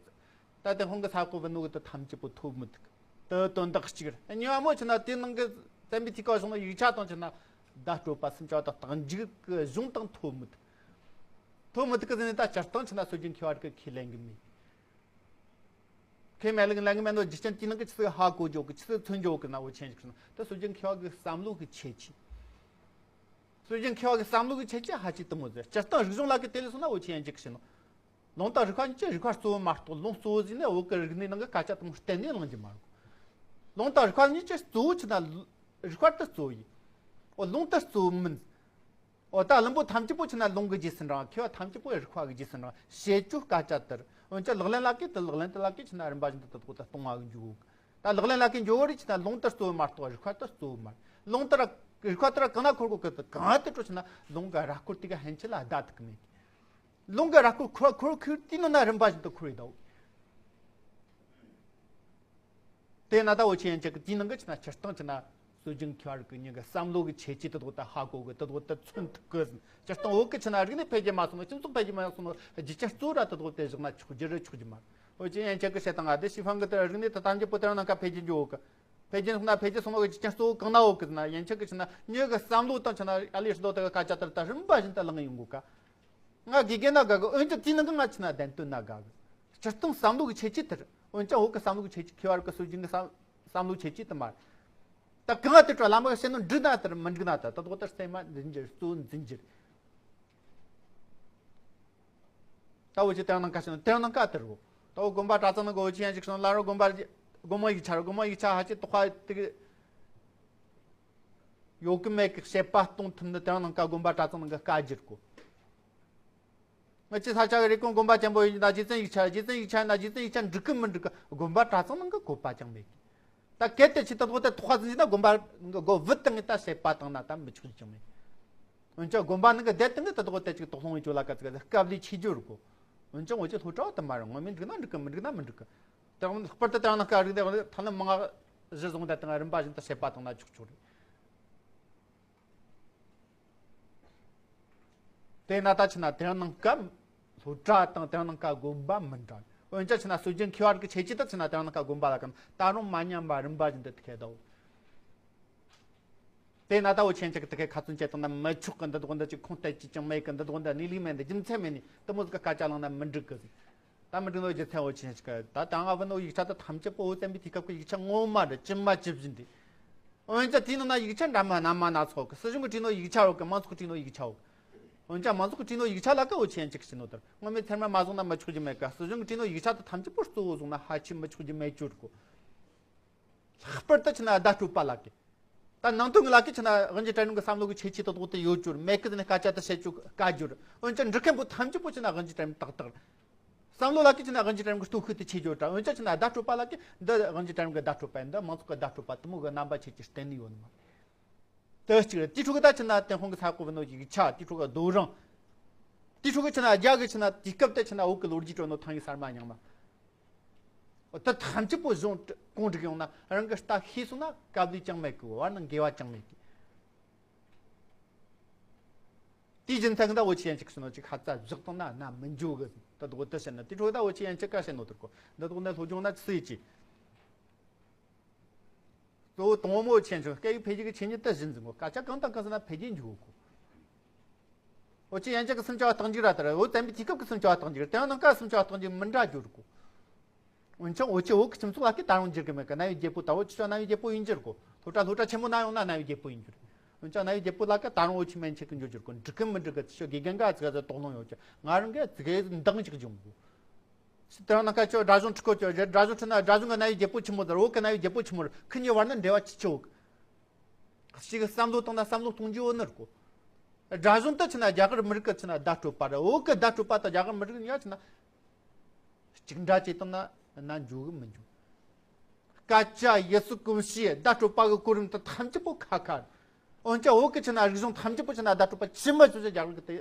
ད་དེ་ཁོང་གི་ས་གོ་བུ་ནོ་གི་ད་ཐམས་ཅད་པོ་ཐོབ་མི་ཐུབ་གི་དེ་དོན་དག་གཅིག་རེད། གཉིས་པ་མོ་ཕྱི་ན་དེ་ནང་གི་བཙན་པོའི་ཐིག་ཀ་བྱུང་ནོ་ཡིག་ཆ་དང་ཕྱི་ན་བརྡ་སྤྲོད་པ་སུམ་ཅུ་པ་དང་རྟགས་འཇུག་གི་གཞུང་དང་ཐོབ་མི་ཐུབ། ཐོབ་མི་ཐུབ་གི་ཟིན་ནས་ད་སྤྱིར་བཏང་ཕྱི་ན་སྲོལ་རྒྱུན་མཁས་པ་གི་ཁས་ལེན་གི་མེད། ཁས་མེད་ལེགས་ལེགས་མེད་ནོ་རྒྱུ་རྐྱེན་དེའི་ནང་གི་ཆི་ཟིག་ཧ་གོ་འཇོག་གི་ཆི་ཟིག་མཚོན་འཇོག་གི་ན་འུ་ཆོས་ཡན་ཆད་ཀྱི་ན་ད་སྲོལ་རྒྱུན་མཁས་པ་གི་བསམ་བློ་གི་ཁྱད་ཆོས། སྲོལ་རྒྱུན་མཁས་པ་གི་བསམ་བློ་གི་ཁྱད་ཆོས་ཧ་ཅི་དུ་མོ་ཟེར་སྤྱིར་བཏང་རིག་གཞུང་ལ་གི་དེ་ལས་སོང་ན་འུ་ཆོས་ཡན་ཆད་ཀྱི་ཤི་ནོ། ལུང་དང་རིགས་པ་གཉིས་ཀྱི་རིགས་པ་གཙོ་བོ་མ་གཏོགས་ལུང་གཙོ་བོ་ཟིན་ནས་བོད་ཀྱི་རིག་གནས་ནང་གི་སྐད་ཆ་དུ་མོ་གཏན་ནས་གླེང་རྒྱུ་མ་རེད། ལུང་དང་རིགས་པ་གཉིས་ཀྱི་གཙོ་བོ་ཆི་ན་རིགས་པ་དེ་གཙོ་བོ་ཡིན། འོ་ལུང་དེ་གཙོ་བོ་མིན། འོ་ད་བླུན་པོ་ཐམས་ཅད་པོ་ཕྱི་ན་ལུང་གི་རྗེས་སུ་འབྲང་མཁས་པ་ཐམས་ཅད་པོ་རིགས་པ་གི་རྗེས་སུ་འབྲང་བཤད་རྒྱུ་སྐད་ཆ་དེར་འོན་ཀྱང་ལག་ལེན་ལ་གི་དེ་ལག་ལེན་དེ་ལ་གི་ཕྱི་ན་རིམ་པ་བཞིན་དུ་དེ་ཐོག་ཏུ་གཏོང་བ་གི་འཇུག་ད་ལག་ལེན་ལ་གི་འཇོག་བ་རེད་ཕྱི་ན་ལུང་དེ་གཙོ་བོ་མ་གཏོགས་རིགས་པ་དེ་གཙོ་བོ་མ་རེད། ལུང་དེ་ར་རིགས་པ་དེ་ར་གང་ན་འཁོར་གོ་གི་དེ་གང་དེ་འཕྲོ་ཕྱི་ན་ལུང་གི་ར་སྐོར་དེ་ག་ཧན་ཆི་ལ་བདའ་ཐུབ་གི་མེད་གི་ལུང་གི་ར་སྐོར་འཁོར་འཁོར་ཁུར་དེ་ནི་ན་རིམ་པ་བཞིན་དུ་འཁོར་ཡི་དོ། དེ་ན་ད་འུ་ཆོས་ཡན་ཆད་ཀྱི་དེའི་ནང་གི་ཕྱི་ན་སྤྱིར་བཏང་ཕྱི་ན་སྲོལ་རྒྱུན་མཁས་པ་རིགས་ཀྱི་མྱི་གི་བསམ་བློ་གི་ཁྱད་ཆོས་དེ་དག་ད་ཧ་གོ་གི་དེ་དག་ད་མཚོན་ཐུབ་གི་ཟིན་སྤྱིར་བཏང་བོད་ཀྱི་ཕྱི་ན་རིག་གནས་འཕེལ་རྒྱས་མ་སོང་ནོ་སྤྱི་ཚོགས་འཕེལ་རྒྱས་མ་སོང་ནོ་རྒྱུ་ཆ་གཙོ་བོ་ར་དེ་དག་དེ་བཞག་ན་ཆོག་རྒྱུ་རེད་ཆོག་རྒྱུ་མ་རེད། འུ་ཆོས་ཡན་ཆད་ཀྱི་བཤད་སྟངས་ཨ་དེ་ཤི་ཧྥང་གི་དེ་རིག་གནས་དེ་ཐམས་ཅད་པོ་དེ་རང་ནང་ཀ་འཕེལ་རྒྱས་འགྱོ་གི་འཕེལ་རྒྱས་སོང་ན་འཕེལ་རྒྱས་སོང་ནོ་གི་རྒྱུ་རྐྱེན་གཙོ་བོ་གང་ན་འོག་གི་ཟེར་ན་ཡན་ཆད་ཀྱི་ཕྱི་ན་མྱི་གི་བསམ་བློ་དང་ཕྱི་ན་ཨ་ལས་ཤི་དོ་དེ་གི་སྐད་ཆ་དེར་ད་རིམ་པ་བཞིན་དུ་ལངས་ཡོང་གོ་ཀ་ང་དགེ་རྒན་ན་དགའ་གི་འོན་ཀྱང་དེའི་ནང་གི་ང་ཕྱི་ན་བདེན་དོན་ན་དགའ་གི་སྤྱིར་བཏང་བསམ་བློ་གི་ཁྱད་ཆོས་དེར་འོན་ཀྱང་བོད་ཀྱི་བསམ་བློ་གི་ཁྱད་ཆོས་མཁས་པ་རིགས་ཀྱི་སྲོལ་རྒྱུན་གྱི་བསམ་བསམ་བློ་ཁྱད་ཆོས་དེ་མ་རེད། ད་གང་ང་དེ་འཕྲོ་བླ་མ་གི་བཤད་ནོ་འགྲིག་ན་དེར་མི་འགྲིག་ན་དེར་ད་དོག་དེར་སེམས་མ་འཛིན་རྒྱུ་གཙོ་བོ་འཛིན་རྒྱུ། ད་འུ་ཆོས་དེ་ནང་ཀ་ཤི་ན་དེ་ནང་ཀ་དེ་རུ། ད་འུ་དགོན་པ་གྲྭ་ཚང་ནང་གི་འུ་ཆོས་ཡན་ཆད་ཀྱི་སོང་ལ་རུ་དགོན་པ་དགོན་མོ་ཡིག་ཆ་རུ་དགོན་མོ་ཡིག་ཆ་ཧ་ཅི་དོག་པ་དེ་གི་ཡོད་གི་མེད་གི་བཤད་པ་གཏོང་ཐུབ་ནི་དེ་ནང་ཀ་དགོན་པ་གྲྭ་ཚང་ནང་གི་བཀའ་བསྒྱུར་གོ་ང་ཅི་ས་ཆ་གི་རེ་སྐོང་དགོན་པ་ཆེན་པོ་ཡིན་ན་རྗེ་བཙུན་ཡིག་ཆ་རྗེ་བཙུན་ཡིག་ཆ་ཡིན་ན་རྗེ་བཙུན་ཡིག་ཆ་འགྲིག་གི་མི་འགྲིག་གི་དགོན་པ་གྲྭ་ཚང་ནང་གི་བཀོད་པ་ཅང་མེད་གི་ད་གལ་ཏེ་ཆི་ད་དོག་དེ་དོག་པ་ཟིན་ན་དགོན་པ་གི་སྒོ་བུད་དང་ངེས་ད་བཤད་པ་དང་ན་ད་མི་ཆོག་ཅི་ཅང་མེད། འོན་ཀྱང་དགོན་པ་ནང་གི་བསྡད་དང་ངེས་ད་དོག་དེ་ཅིག་དོག་ལྷུང་ཡིན་ཅོ་ལ་ཀ་ཙི་ཀ་ཙི་སྐབས་ལས་ཆེ་རྒྱུ་རུ་གོ་འོན་ཀྱང་འོ་ཅི་སློབ་གྲྭ་བ་དུ་མ་རུང་ངོ་མི་འགྲིག་ན་འགྲིག་གི་མི་འགྲིག་ན་མི་འགྲིག་གི་དེ་ལྷག་པར་དུ་དེ་ནང་ཀ་རིག་དེ་ཐ་ན་མང་ང་གཞི་བཟུང་ད་དང་རིམ་པ་བཞིན་དུ་བཤད་པ་དང་ན་ཆོག་ཆོག་རེད། དེ་ན་ད་ཕྱི་ན་དེ་ནང་ཀ་སློབ་གྲྭ་དང་དེ་ནང་ཀ་དགོན་པ་མི་འདྲ། འོན་ཀྱང་ཕྱི་ན་སྲོལ་རྒྱུན་མཁས་པ་གི་ཁྱད་ཆོས་ད་ཕྱི་ན་དེ་ནང་ཀ་དགོན་པ་ལ་ཀམ་ད་རུང་མ་ཉམས་པ་རིམ་པ་བཞིན་དུ་ཁེ་ད་འོ། དེ་ན་ད་འོ་ཆེན་ཆེ་གི་དེ་ཁའི་ཁ་ཚོན་བཅད་བཏང་ན་མི་ཆོག་གི་འདི་དགོན་འདི་ཅིག་ཁུངས་གཏད་ཅི་ཅང་མེད་གི་འདི་དགོན་འདི་གནས་ལུགས་མེད་འདི་རྒྱུ་མཚན་མེད་ནི་དེ་མོ་ཟིག་གི་སྐད་ཆ་བླངས་ན་མི་འགྲིག་གི་ཟིག་ད་མི་འགྲིག་ནོ་རྒྱུ་མཚན་འོ་ཆེན་ཞིག་གི་ད་དང་ང་བུ་ནོ་ཡིག་ཆ་ད་ཐམས་ཅད་པོ་འོ་བཙན་པོའི་དུས་སྐབས་གི་ཡིག་ཆ་ངོ་མ་རེད་ཇི་མ་ཇི་བཞིན་དེ། འོན་ཀྱང་དེའི་ནང་ན་ཡིག་ཆ་འདྲ་མིན་སྣ་མིན་སྣ་ཚོགས་ཀྱི་སྲིད་གཞུང་གིས་བྲིས་ནོ་ཡིག་ཆ་ཡོད་གི་མང་ཚོགས་ཀྱིས་བྲིས་ནོ་ཡིག་ཆ་ཡོད་གི་འོན་ཀྱང་མང་ཚོགས་ཀྱིས་བྲིས་ནོ་ཡིག་ཆ་ལ་ཀ་འོ་ཆེན་ཅིག་བྱིན་ནོ་དེར་ངོ་མའི་ཚད་མ་མ་བཟུང་ན་མི་ཆོག་རྒྱུ་མེད་ཀ་སྲིད་གཞུང་གིས་བྲིས་ནོ་ཡིག་ཆ་དེ་ཐམས་ཅད་པོ་གཙོ་བོ་བཟུང་ན་ཧ་ཅི་མི་ཆོག་རྒྱུ་མེད་རྒྱུ་རེད་གོ་ལྷག་པར་དུ་ཕྱི་ན་བརྡ་སྤྲོད་པ་ལ་ཀི། ད་ནང་དོན་ལ་ཀི་ཕྱི་ན་དབྱིན་ཇི་གྲལ་རིམ་གི་བསམ་བློ་གི་ཁྱད་ཆོས་དེ་དག་དེ་ཡོད་རྒྱུ་རེད་མེད་ཀི་ཟེར་ནས་སྐད་ཆ་དེ་བཤད་རྒྱུ་དཀའ་རྒྱུ་རེད། འོན་ཀྱང་འབྲི་མཁན་པོ་ཐམས་ཅད་པོ་ཕྱི་ན་དབྱིན་ཇི་གྲལ་རིམ་ཏག་ཏག་རེད། བསམ་བློ་ལ་ཀི་ཕྱི་ན་དབྱིན་ཇི་གྲལ་རིམ་གི་སྟོབས་ཤུགས་དེ་ཆེ་རྒྱུ་རེད། འོན་ཀྱང་ཕྱི་ན་བརྡ་སྤྲོད་པ་ལ་ཀི་འདི་དབྱིན་ཇི་གྲལ་རིམ་གི་བརྡ་སྤྲོད་པ་ཡིན་འདི་མང་ཚོགས་གི་བརྡ་སྤྲོད་པ་དེ་མོ་གི་རྣམ་པ་ཆེ་ཆེ་བསྟན་ནས་ཡོད་ནི་མ་རེད། དེ་གཅིག་རེད། དེའི་ཕྲུ་གུ་ད་ཕྱི་ན་ཏན་ཧོང་གི་ས་གོ་བུ་ནོ་ཡིག་ཆ་དེའི་ཕྲུ་གུ་རྡོ་རིང་། དེ་ཕྲུ་གུ་ཆི་ན་རྒྱ་གི་ཆི་ན་དུས་སྐབས་དེ་ཆི་ན་བོད་གི་ལོ་རྒྱུས་སྤྲོད་ནོ་ཐང་གི་གསར་མ་རྙིང་མ། འོ་ད་ཐམས་ཅད་པོ་གཞུང་གོང་སྒྲིག་ཡོང་ན་རང་གི་ལྟ་ཤེས་སོང་ན་དཀའ་ལས་ཅང་མེད་གི། བར་ན་འགལ་བ་ཅང་མེད་གི། དེའི་རྒྱུ་མཚན་གྱིས་ད་བོད་ཆེ་ཡན་ཆད་ཀྱི་ནོ་ཅིག་ཁ་ཚ་བཞག་བཏང་ན་ན་མི་འཇུག་གི། ད་དུ་དེ་བཤད་ན་དེ་ཕྲུ་གུ་ད་བོད་ཆེ་ཡན་ཆད་ཀ་བཤད་ནོ་དུར་གོ། འདི་དུ་ནས་སློབ་སྦྱོང་ན་ཆི་ཡི་ཅི། གཙོ་བོ་དང་པོ་ཆེན་ཆུང་སྐད་ཡིག་འཕེལ་རྒྱས་ཀྱི་ཆེད་གཉེར་དུ་གཞི་འཛིན་དགོས། སྐད་ཆ་གང་དང་གང་ཟེར་ན་འཕེལ་རྒྱས་འཇུག་དགོས། འོ་ཆེ་ཡན་ཆད་ཀྱི་སུམ་ཅུ་བ་རྟགས་འཇུག་ར་ལྟར་བོད་བཙན་པོའི་དུས་སྐབས་ཀྱི་སུམ་ཅུ་བ་རྟགས་འཇུག་དེ་ཡང་ནང་ཀ་སུམ་ཅུ་བ་རྟགས་འཇུག་མི་འདྲ་རྒྱུ་རུ་གོ། འོན་ཀྱང་འོ་ཆེ་བོད་ཀྱི་སྤྱི་ཚོགས་ལ་སྐད་ད་རུང་འགྱུར་གི་མེད་གི། གནའ་བོའི་རྒྱལ་པོ་ད་བོད་ཆུ་ཆ་གནའ་བོའི་རྒྱལ་པོ་ཡིན་རྒྱུ་རུ་གོ། སློབ་གྲྭ་སློབ་གྲྭ་ཆེན་མོ་ན་ཡོང་ན་གནའ་བོའི་རྒྱལ་པོ་ཡིན་རྒྱུ་རེད། འོན་ཀྱང་གནའ་བོའི་རྒྱལ་པོ་ལ་སྐད་ད་རུང་འོ་ཆེ་མན་ཆད་ཀྱི་འགྱུར་རྒྱུ་རུ་གོ། འགྲིག་གི་མི་འགྲིག་གི་ཆུ་དགེ་རྒན་ག་ཚིག་ཚ་དོགས་སློང་ཡོད་ཀྱི། ང་རང་གི་ཚིག་འདང་ཞིག་བྱུང་གོ། དེ་རིང་ནངས་ཀ་ཁྱོད་སྒྲ་གཞུང་ཁྲིད་གོ། ཁྱོད་སྒྲ་གཞུང་ཁྲིད་ན་སྒྲ་གཞུང་གི་གནའ་བོའི་རྒྱལ་པོ་ཆི་མོ་ཟེར། བོད་ཀྱི་གནའ་བོའི་རྒྱལ་པོ་ཆི་མོ་རེད། ཁི་གཉིས་བར་ན་འབྲེལ་བ་ཅི་ཆེ་བོ་གི། ཞིག་གི་བསམ་བློ་བཏང་ན་བསམ་བློ་གཏོང་རྒྱུ་བོ་ནི་རེད་གོ། སྒྲ་གཞུང་དུ་ཆི་ན་རྒྱ་གར་མི་རིགས་ཀྱི་ཆི་ན་བརྡ་སྤྲོད་པ་རེད། བོད་ཀྱི་བརྡ་སྤྲོད་པ་དང་རྒྱ་གར་མི་རིགས་གཉིས་ཆི་ན་གཅིག་འདྲ་བྱེད་བཏང་ན་ན་འཇུག་གི་མི་འཇུག། སྐད་ཆ་ཡི་གེ་གོམས་གཤིས་བརྡ་སྤྲོད་པ་གི་གོ་རིམ་དུ་ཐམས་ཅད་པོ་ཁ་ཁ་རེད། འོན་ཀྱང་བོད་ཀྱི་ཆི་ན་རིག་གཞུང་ཐམས་ཅད་པོ་ཆི་ན་བརྡ་སྤྲོད་པ་ཆི་མི་ཆོག་ཆ་རྒྱ་གར་གྱི་དེ་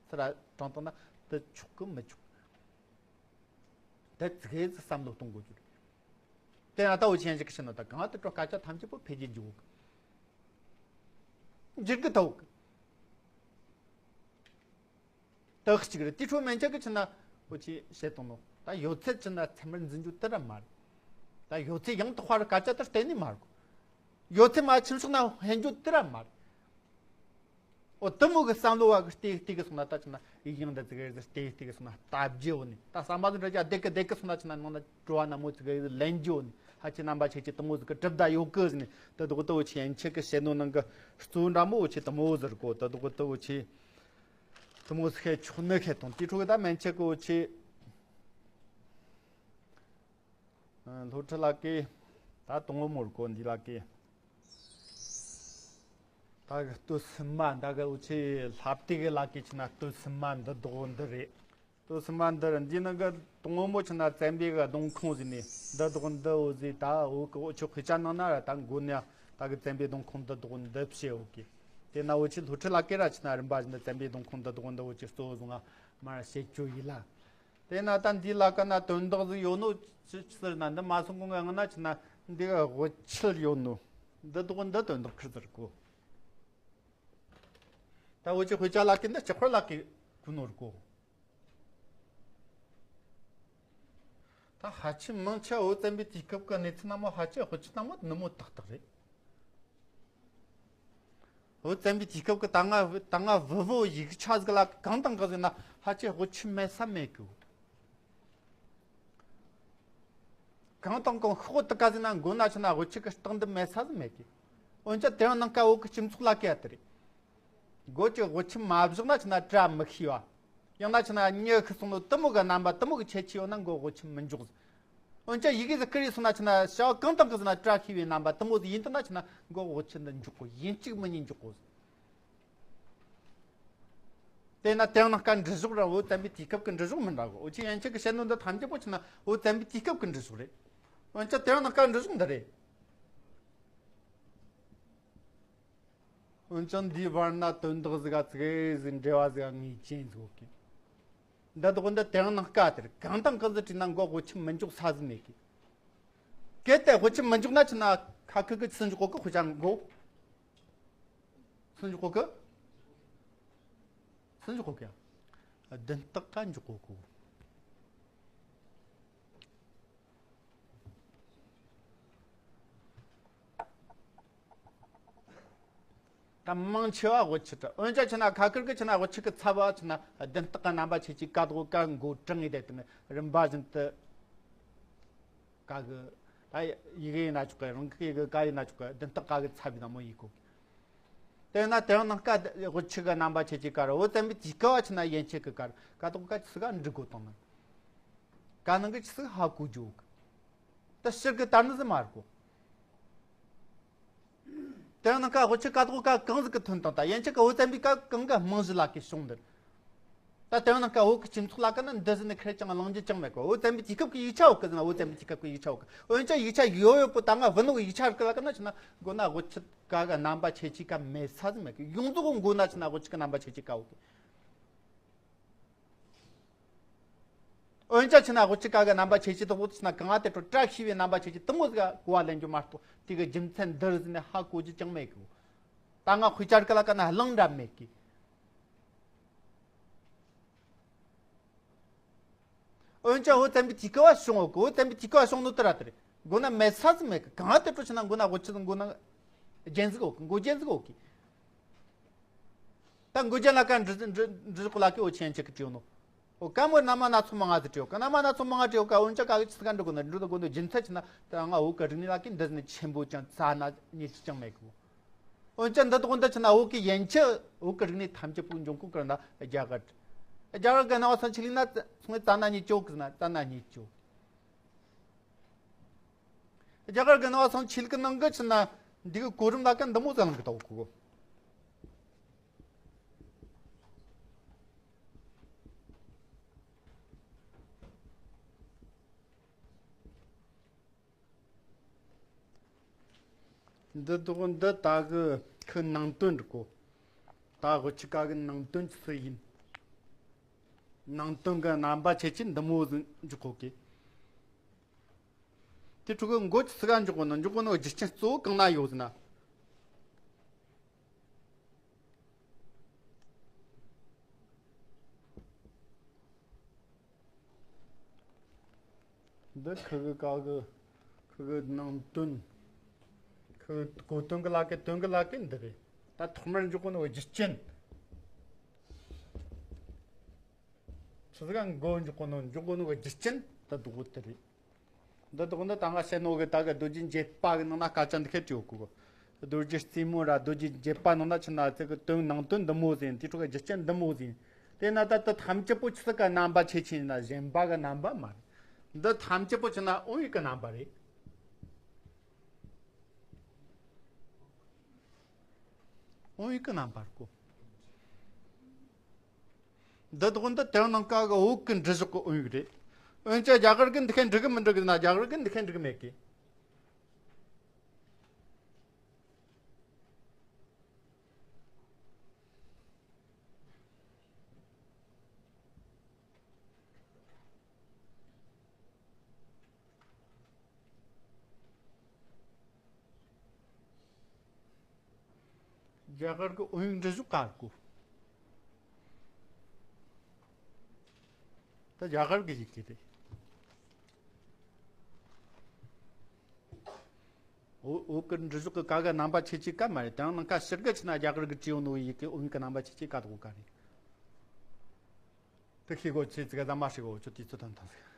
ཚུར་དྲངས་བཏང་ན་དེ་ཆོག་གི་མི་ཆོག། དེ་ཙི་གེ་ཙི་བསམ་བློ་གཏོང་དགོས་རྒྱུ་རེད། དེ་ཡང་ད་འུ་ཆེན་ཞིག་ཕྱིན་ན་ད་གང་ལྟར་སྐད་ཆ་ཐམས་ཅད་པོ་འཕེལ་རྒྱས་འགྱུར་གི། འགྱུར་གི་ཐོག་གི། དེ་གཅིག་རེད། དེ་འཕྲོ་མན་ཆད་གི་ཕྱིན་ན་འུ་ཆེ་བཤད་དང་ནོ། ད་ཡོད་ཚད་ཕྱིན་ན་ཚད་མར་འཛིན་རྒྱུ་དེ་ར་མ་རེད། ད་ཡོད་ཚད་ཡང་དག་པ་རུ་སྐད་ཆ་དེ་གཏན་ནས་མ་རེད་གོ། ཡོད་ཚད་མ་ཁྱིམ་ཕྱོགས་ན་ཧན་རྒྱུ་དེ་ར་མ་རེད། འོ་དུ་མོ་གི་བསམ་བློ་བ་གི་ལྟེ་ལྟེ་གི་སོང་ན་ད་ཆི་ན་ཡིག་ཡང་འདི་ཙི་གི་ལྟེ་ལྟེ་གི་སོང་ན་ལྟ་བརྗེ་འོ་ནི་ད་བསམ་པ་ཟིན་འདྲ་ཅག་བདེ་གི་བདེ་གི་སོང་ན་ཆི་ན་ནང་ན་བྲོ་བ་ན་མོ་ཙི་གི་ལེན་རྒྱུ་འོ་ནི་ཧ་ཆི་རྣམ་པ་ཆེ་ཆེ་དུ་མོ་ཟིག་གི་གྲུབ་ད་ཡོད་གི་ཟིན་ནི་ད་དུ་གི་དུ་བོ་ཆེ་ཡན་ཆད་གི་བཤད་ནོ་ནང་གི་གཙོ་བོ་འདྲ་མོ་བོ་ཆེ་དུ་མོ་བོ་ཟིག་གོ། ད་དུ་གི་དུ་བོ་ཆེ་དུ་མོ་ཟིག་ཤེས་ཆོག་ནི་ཤེས་དང་དེ་འཕྲོ་གི་ད་མན་ཆད་གི་བོ་ཆེ། སློབ་ཁྲིད་ལག་གི་ད་དང་བོ་མོར་གོ་འདི་ལག་གི། ད་གི་སྟོད་སིམ་མ་ད་གི་འུ་ཆེ་ལྷ་བལྟས་གི་ལག་གི་ཆི་ན་སྟོད་སིམ་མ་འདི་རྡོག་འདི་རེད། སྟོད་སིམ་མ་འདི་རེད། འདི་ནང་གི་དང་བོ་མོ་ཆི་ན་བཙན་པོའི་གི་གདོང་ཁུངས་ཟིན་ནས་འདི་རྡོག་འདི་འོ་ཟིག་ད་འུ་གི་འུ་ཆོ་དཔེ་ཆ་ནང་ན་ར་ད་མགོ་ནས་ད་གི་བཙན་པོའི་གདོང་ཁུངས་འདི་རྡོག་འདི་བཤད་འོ་གི། དེ་ན་འུ་ཆེ་སློབ་ཁྲིད་ལག་གི་ར་ཆི་ན་རིམ་པ་བཞིན་དུ་བཙན་པོའི་གདོང་ཁུངས་འདི་རྡོག་འདི་འུ་ཆེ་གཙོ་བོ་བཟུང་ང་མར་བཤད་རྒྱུ་ཡིན་ལ། དེས་ན་ད་འདི་ལ་ཀ་ན་དོན་དག་ཟིག་ཡོད་ནོ་ཅི་ཟེར་ན་འདི་མ་སོང་གོང་གི་ངང་ན་ཆི་ན་འདི་གི་དབུ་ཁྱུད་ཡོད་ནོ། འདི་དོག་འདི་དོན་དག་ཁིར་ཟེར་གོ། ད་འུ་ཆེ་དཔེ་ཆ་ལག་གི་འདི་ལྕགས་ཕོར་ལག་གི་གོ་ནོ་ར་གོ། ད་ཧ་ཆི་མང་ཆེ་བོད་བཙན་པོའི་དུས་སྐབས་ཀྱི་གནས་ཚུལ་ན་མོ་ཧ་ཆི་དབུ་ཁྱུད་ན་མོ་ནུ་མོ་ཏག་ཏག་རེད། བོད་བཙན་པོའི་དུས་སྐབས་ཀྱི་ད་སྔ་ད་སྔ་བུ་བོ་ཡིག་ཆ་ཟིག་ལ་གང་དང་གང་ཟིག་ན་ཧ་ཅི་དབུ་ཁྱུད་མེད་ས་མེད་གི། གང་དང་གང་ཤོག་དུ་ག་ཟིག་ན་མགོ་ན་ཆུ་ན་དབུ་ཁྱུད་ཀྱི་རྟགས་འདི་མེད་ས་ཟིག་མེད་གི། འོན་ཀྱང་དེ་རིང་ནངས་ཀ་བོད་ཀྱི་སྤྱི་ཚོགས་ལ་ག་དེ་རེད། མགོ་གི་དབུ་ཁྱུད་མ་བཞག་ན་ཆུ་ན་བཀྲ་མི་ཤིས་པ། ཡང་ན་ཆུ་ན་མྱི་ཁུ་སོང་ནོ་དུ་མོ་གི་རྣམ་པ་དུ་མོ་གི་ཁྱད་ཆོས་ཡོད་ན་མགོ་དབུ་ཁྱུད་མི་འཇོག་ཟིག། འོན་ཀྱང་ཡི་གེ་ཟིག་ཀི་རེ་སོང་ན་ཆི་ན་བྱ་བ་གང་དང་གང་ཟིག་ན་བཀྲ་ཤིས་པའི་རྣམ་པ་དུ་མོ་ཟིག་ཡིན་དུ་ན་ཆི་ན་མགོ་དབུ་ཁྱུད་འདི་འཇོག་གོ། ཡིན་གཅིག་མིན་གཉིས་འཇོག་གོ། དེས་ན་དེ་རིང་ནངས་ཀ་འབྲི་གཞུག་ར་བོད་བཙན་པོའི་དུས་སྐབས་ཀྱི་འབྲི་གཞུག་མི་འདྲ་གོ། འུ་ཆེ་ཡན་ཆད་ཀྱི་བཤད་ནོ་འདི་ཐམས་ཅད་པོ་ཆི་ན་བོད་བཙན་པོའི་དུས་སྐབས་ཀྱི་འབྲི་གཞུག་རེད། འོན་ཀྱང་དེ་རིང་ནངས་ཀ་འབྲི་གཞུག་འདི་རེད། འོན་ཀྱང་འདིའི་བར་ན་དོན་དག་ཟིག་ག་ཙི་གེ་ཟིག་འབྲེལ་བ་ཟིག་ག་ངེས་ཅན་ཟིག་ཡོད་ཀི། འདི་དག་འདི་དེ་རིང་ནངས་ཀ་དེར་གང་དང་གང་ཟིག་བྲིས་ན་མགོ་དབུ་ཁྱུད་མི་འཇོག་ས་ཟིག་མེད་ཀི། གལ་ཏེ་དབུ་ཁྱུད་མི་འཇོག་ན་ཆི་ན་ཁ་ཁུ་གི་ཆི་འཇོག་གོ་གི། དཔེ་ཆ་མགོ་ཆི་འཇོག་གོ་གི། ཆི་འཇོག་གོ་གི། བདུན་སྟག་ག་འཇོག་གོ་གི། ད་མང་ཆེ་བ་དབུ་ཁྱུད་དྲ། འོན་ཀྱང་ཆི་ན་ཁ་ཁུར་གི་ཆི་ན་དབུ་ཁྱུད་གི་ཚབ་བ་ཆི་ན་བདུན་སྟག་གི་རྣམ་པ་ཆེ་ཆེ་ཀ་དོག་ཀ་མགོ་དྲང་ངེ་དེ་དང་རིམ་པ་བཞིན་དུ་ཀ་གི། ད་ཡི་གེ་ཡིན་ན་ཆོག་གི། རང་གི་ཡི་གེ་ཀ་ཡིན་ན་ཆོག་གི། བདུན་སྟག་ཀ་གི་ཚབ་བི་ན་མོ་ཡི་གོ་གི། དེ་ན་དེ་རིང་ནངས་ཀ་དབུ་ཁྱུད་གི་རྣམ་པ་ཆེ་ཆེ་ཀ་ར། བོད་བཙན་པོའི་དུས་སྐབས་བ་ཆི་ན་ཡན་ཆད་གི་ཀ་ར། ཀ་དོག་ཀ་ཆི་ཟིག་ག་འབྲི་དགོ་དང་ན། ཀ་ནང་གི་ཆི་ཟིག་ཧ་གོ་རྒྱུ་གི། ད་ཕྱིར་གི་དར་ནི་ཟིག་མ་ར་གོ། དེ་རིང་ནངས་ཀ་དབུ་ཁྱུད་ཀ་དོག་ཀ་གང་ཟིག་གི་ཐོན་དང་ད་ཡན་ཆད་ཀ་བོད་བཙན་པོའི་ཀ་གང་གི་རྨང་གཞི་ལ་གི་བྱུང་འདིར། ད་དེ་རིང་ནངས་ཀ་བོད་ཀྱི་སྤྱི་ཚོགས་ལ་ཀ་ན་འདི་ཟིག་ནི་ཁེར་ཅང་གླེང་རྒྱུ་ཅང་མེད་གོ། བོད་བཙན་པོའི་དུས་སྐབས་ཀྱི་ཡིག་ཆ་བོ་ཀི་ཟིག་ན་བོད་བཙན་པོའི་དུས་སྐབས་ཀྱི་ཡིག་ཆ་བོ་ཀི། འོན་ཀྱང་ཡིག་ཆ་ཡོད་ཡོད་པོ་ད་ང་བུ་ནུ་གི་ཡིག་ཆ་ར་ཀི་ལ་ཀ་ན་ཆི་ན་མགོ་ན་དབུ་ཁྱུད་ཀ་གི་རྣམ་པ་ཆེ་ཆེ་ཀ་མེད་ས་ཟིག་མེད་གི། ཡོངས་རྫོགས་གི་མགོ་ན་ཆི་ན་དབུ་ཁྱུད་ཀྱི་རྣམ་པ་ཆེ་ཆེ་ཀ་བོ་ཀི། འོན་ཀྱང་ཕྱི་ན་དབུ་ཅི་ཀ་གི་རྣམ་པ་ཆེ་ཆེ་དང་པོ་ཕྱི་ན་གང་དེ་འཕྲོ་བཀྲ་ཤིས་པའི་རྣམ་པ་ཆེ་ཆེ་དུ་མོ་ཟིག་གོ་བ་ལེན་རྒྱུ་མ་གཏོགས་དེ་གི་རྒྱུ་མཚན་འདིར་ཟིན་ནས་ཧ་གོ་རྒྱུ་ཅང་མེད་གི། ད་ང་དཔེ་ཆ་རིག་ག་ལ་ཀ་ན་གླེང་འདྲ་མེད་གི། འོན་ཀྱང་བོད་བཙན་པོའི་དུས་སྐབས་བ་བྱུང་ཡོད་གི། བོད་བཙན་པོའི་དུས་སྐབས་བ་བྱུང་ནོ་དེ་ར་དེ་རེད། མགོ་ན་མེད་ས་ཟིག་མེད་གི། གང་དེ་འཕྲོ་ཕྱི་ན་མགོ་ན་དབུ་ཅི་ཟིག་མགོ་ན་རྒྱན་ཟིག་ཡོད་གི། མགོ་རྒྱན་ཟིག་ཡོད་གི། ད་མགོ་རྒྱན་ལ་ཀ་འབྲི་འབྲི་འབྲི་གོ་ལ་ཀི་འོ་ཆེན་ཆེ་གི་བྲིས་ནོ། འོ་ཀ་མོ་ན་མ་ན་ཚོ་མ་ང་ཟིག་བྲིས་ཡོད་ཀ། ན་མ་ན་ཚོ་མ་ང་བྲིས་ཡོད་ཀ། འོན་ཀྱང་ཀ་གི་ཆི་ཟིག་ག་འབྲི་གོ་ནོ་འབྲི་དོ་གོ་ནོ་རྒྱུ་མཚན་ཕྱི་ན་ད་ང་བོད་གི་རིག་གནས་ལ་ཀི་འདི་ཟིག་ནས་ཆེན་པོ་ཅང་རྩ་ན་ཉེ་ཆི་ཅང་མེད་གི། འོན་ཀྱང་འདི་དག་འདི་ཕྱི་ན་བོད་ཀྱི་ཡན་ཆད་བོད་ཀྱི་རིག་གནས་ཐམས་ཅད་པོ་འབྱུང་ཁུངས་ཀྱི་ན་རྒྱ་གར། རྒྱ་གར་གི་ན་བ་སང་ཆི་ལིང་ན་སོང་ཙ་ན་ཉེ་ཅོ་གི་ན་ཙ་ན་ཉེ་ཅོ། རྒྱ་གར་གི་ན་བ་སང་ཆི་ལིང་གི་ནང་གི་ཕྱི་ན་འདི་གི་གོ་རིམ་ལ་ཀ་འདི་མོ་ཟ་ལང་གི་ཏོག་གོ། འདི་དག་འདི་ད་གི་ཁི་ནང་དོན་འགྲིག་གོ། ད་གི་ཆི་ཀ་གི་ནང་དོན་ཆི་ཡིན། ནང་དོན་གི་རྣམ་པ་ཆེ་ཆེ་འདི་མོ་ཟིག་འཇོག་གོ་གི། དེ་ཕྲུ་གུ་མགོ་ཆི་ཀ་འཇོག་གོ་ནོ་འཇོག་གོ་ནོ་རྒྱུ་རྐྱེན་གཙོ་བོ་གང་ན་ཡོད་ཟེར་ན། འདི་ཁི་གི་ཀ་གི་ཁི་གི་ནང་དོན། ཁི་གི་གོ་དོན་གི་ལ་ཀི་དོན་གི་ལ་ཀི་འདི་རེད། ད་ཐོག་མར་འཇོག་གོ་ནོ་རྒྱུ་རྐྱེན། ཆི་ཟིག་ག་མགོ་འཇོག་གོ་ནོ་འཇོག་གོ་ནོ་གི་རྒྱུ་རྐྱེན་ད་དུ་གོ་དེ་རེད། འདི་དག་འདི་ད་ང་བཤད་ནོ་གི་ད་གི་རྡོ་རྗེ་འགྱེད་པ་གི་ནང་ན་སྐད་ཆ་འདི་ཁེ་བྲིས་ཡོད་གི། རྡོ་རྗེ་རྩེ་མོ་ར་རྡོ་རྗེ་འགྱེད་པ་ནང་ན་ཕྱི་ན་ཚེ་གི་དོན་ནང་དོན་འདི་མོ་ཟིན། དེ་ཕྲུ་གི་རྒྱུ་རྐྱེན་འདི་མོ་ཟིན། དེ་ན་ད་ད་ཐམས་ཅད་པོ་ཆི་ཟིག་གི་རྣམ་པ་ཆེ་ཆེ་ན་གཞན་པ་གི་རྣམ་པ་མ་རེད། འདི་ཐམས་ཅད་པོ་ཕྱི་ན་དབང་བོའི་གི་རྣམ་པ་རེད། དབང་བོའི་གི་རྣམ་པར་གོ། འདི་དག་འདི་དེ་ནང་ཀ་གི་བོད་གི་འབྲི་གཞོག་གི་དབང་བོ་རེད། འོན་ཀྱང་རྒྱ་གར་གི་འདི་ཁན་འབྲི་གི་མི་འབྲི་གི་ན་རྒྱ་གར་གི་འདི་ཁན་འབྲི་གི་མེད་གི། རྒྱ་གར་གི་དབང་བོའི་འབྲི་གཞོག་ག་གོ། ད་རྒྱ་གར་གི་ཡི་གེ་རེད། འོ་འོ་གི་འབྲི་གཞོག་གི་ཀ་གི་རྣམ་པ་ཆེ་ཆེ་ཀ་མ་རེད། དེའང་ནང་ཀ་ཕྱིར་གི་ཕྱི་ན་རྒྱ་གར་གི་བྲིས་ཡོད་ནོ་ཡི་གེ་དབང་བོའི་གི་རྣམ་པ་ཆེ་ཆེ་ཀ་དག་ག་རེད། དེ་ཤེས་གོ་ཆེ་ཙི་ག་ད་མ་ཤེས་གོ་ཆོ་དུས་ཚོད་ཐོན་ཐང་ཟིག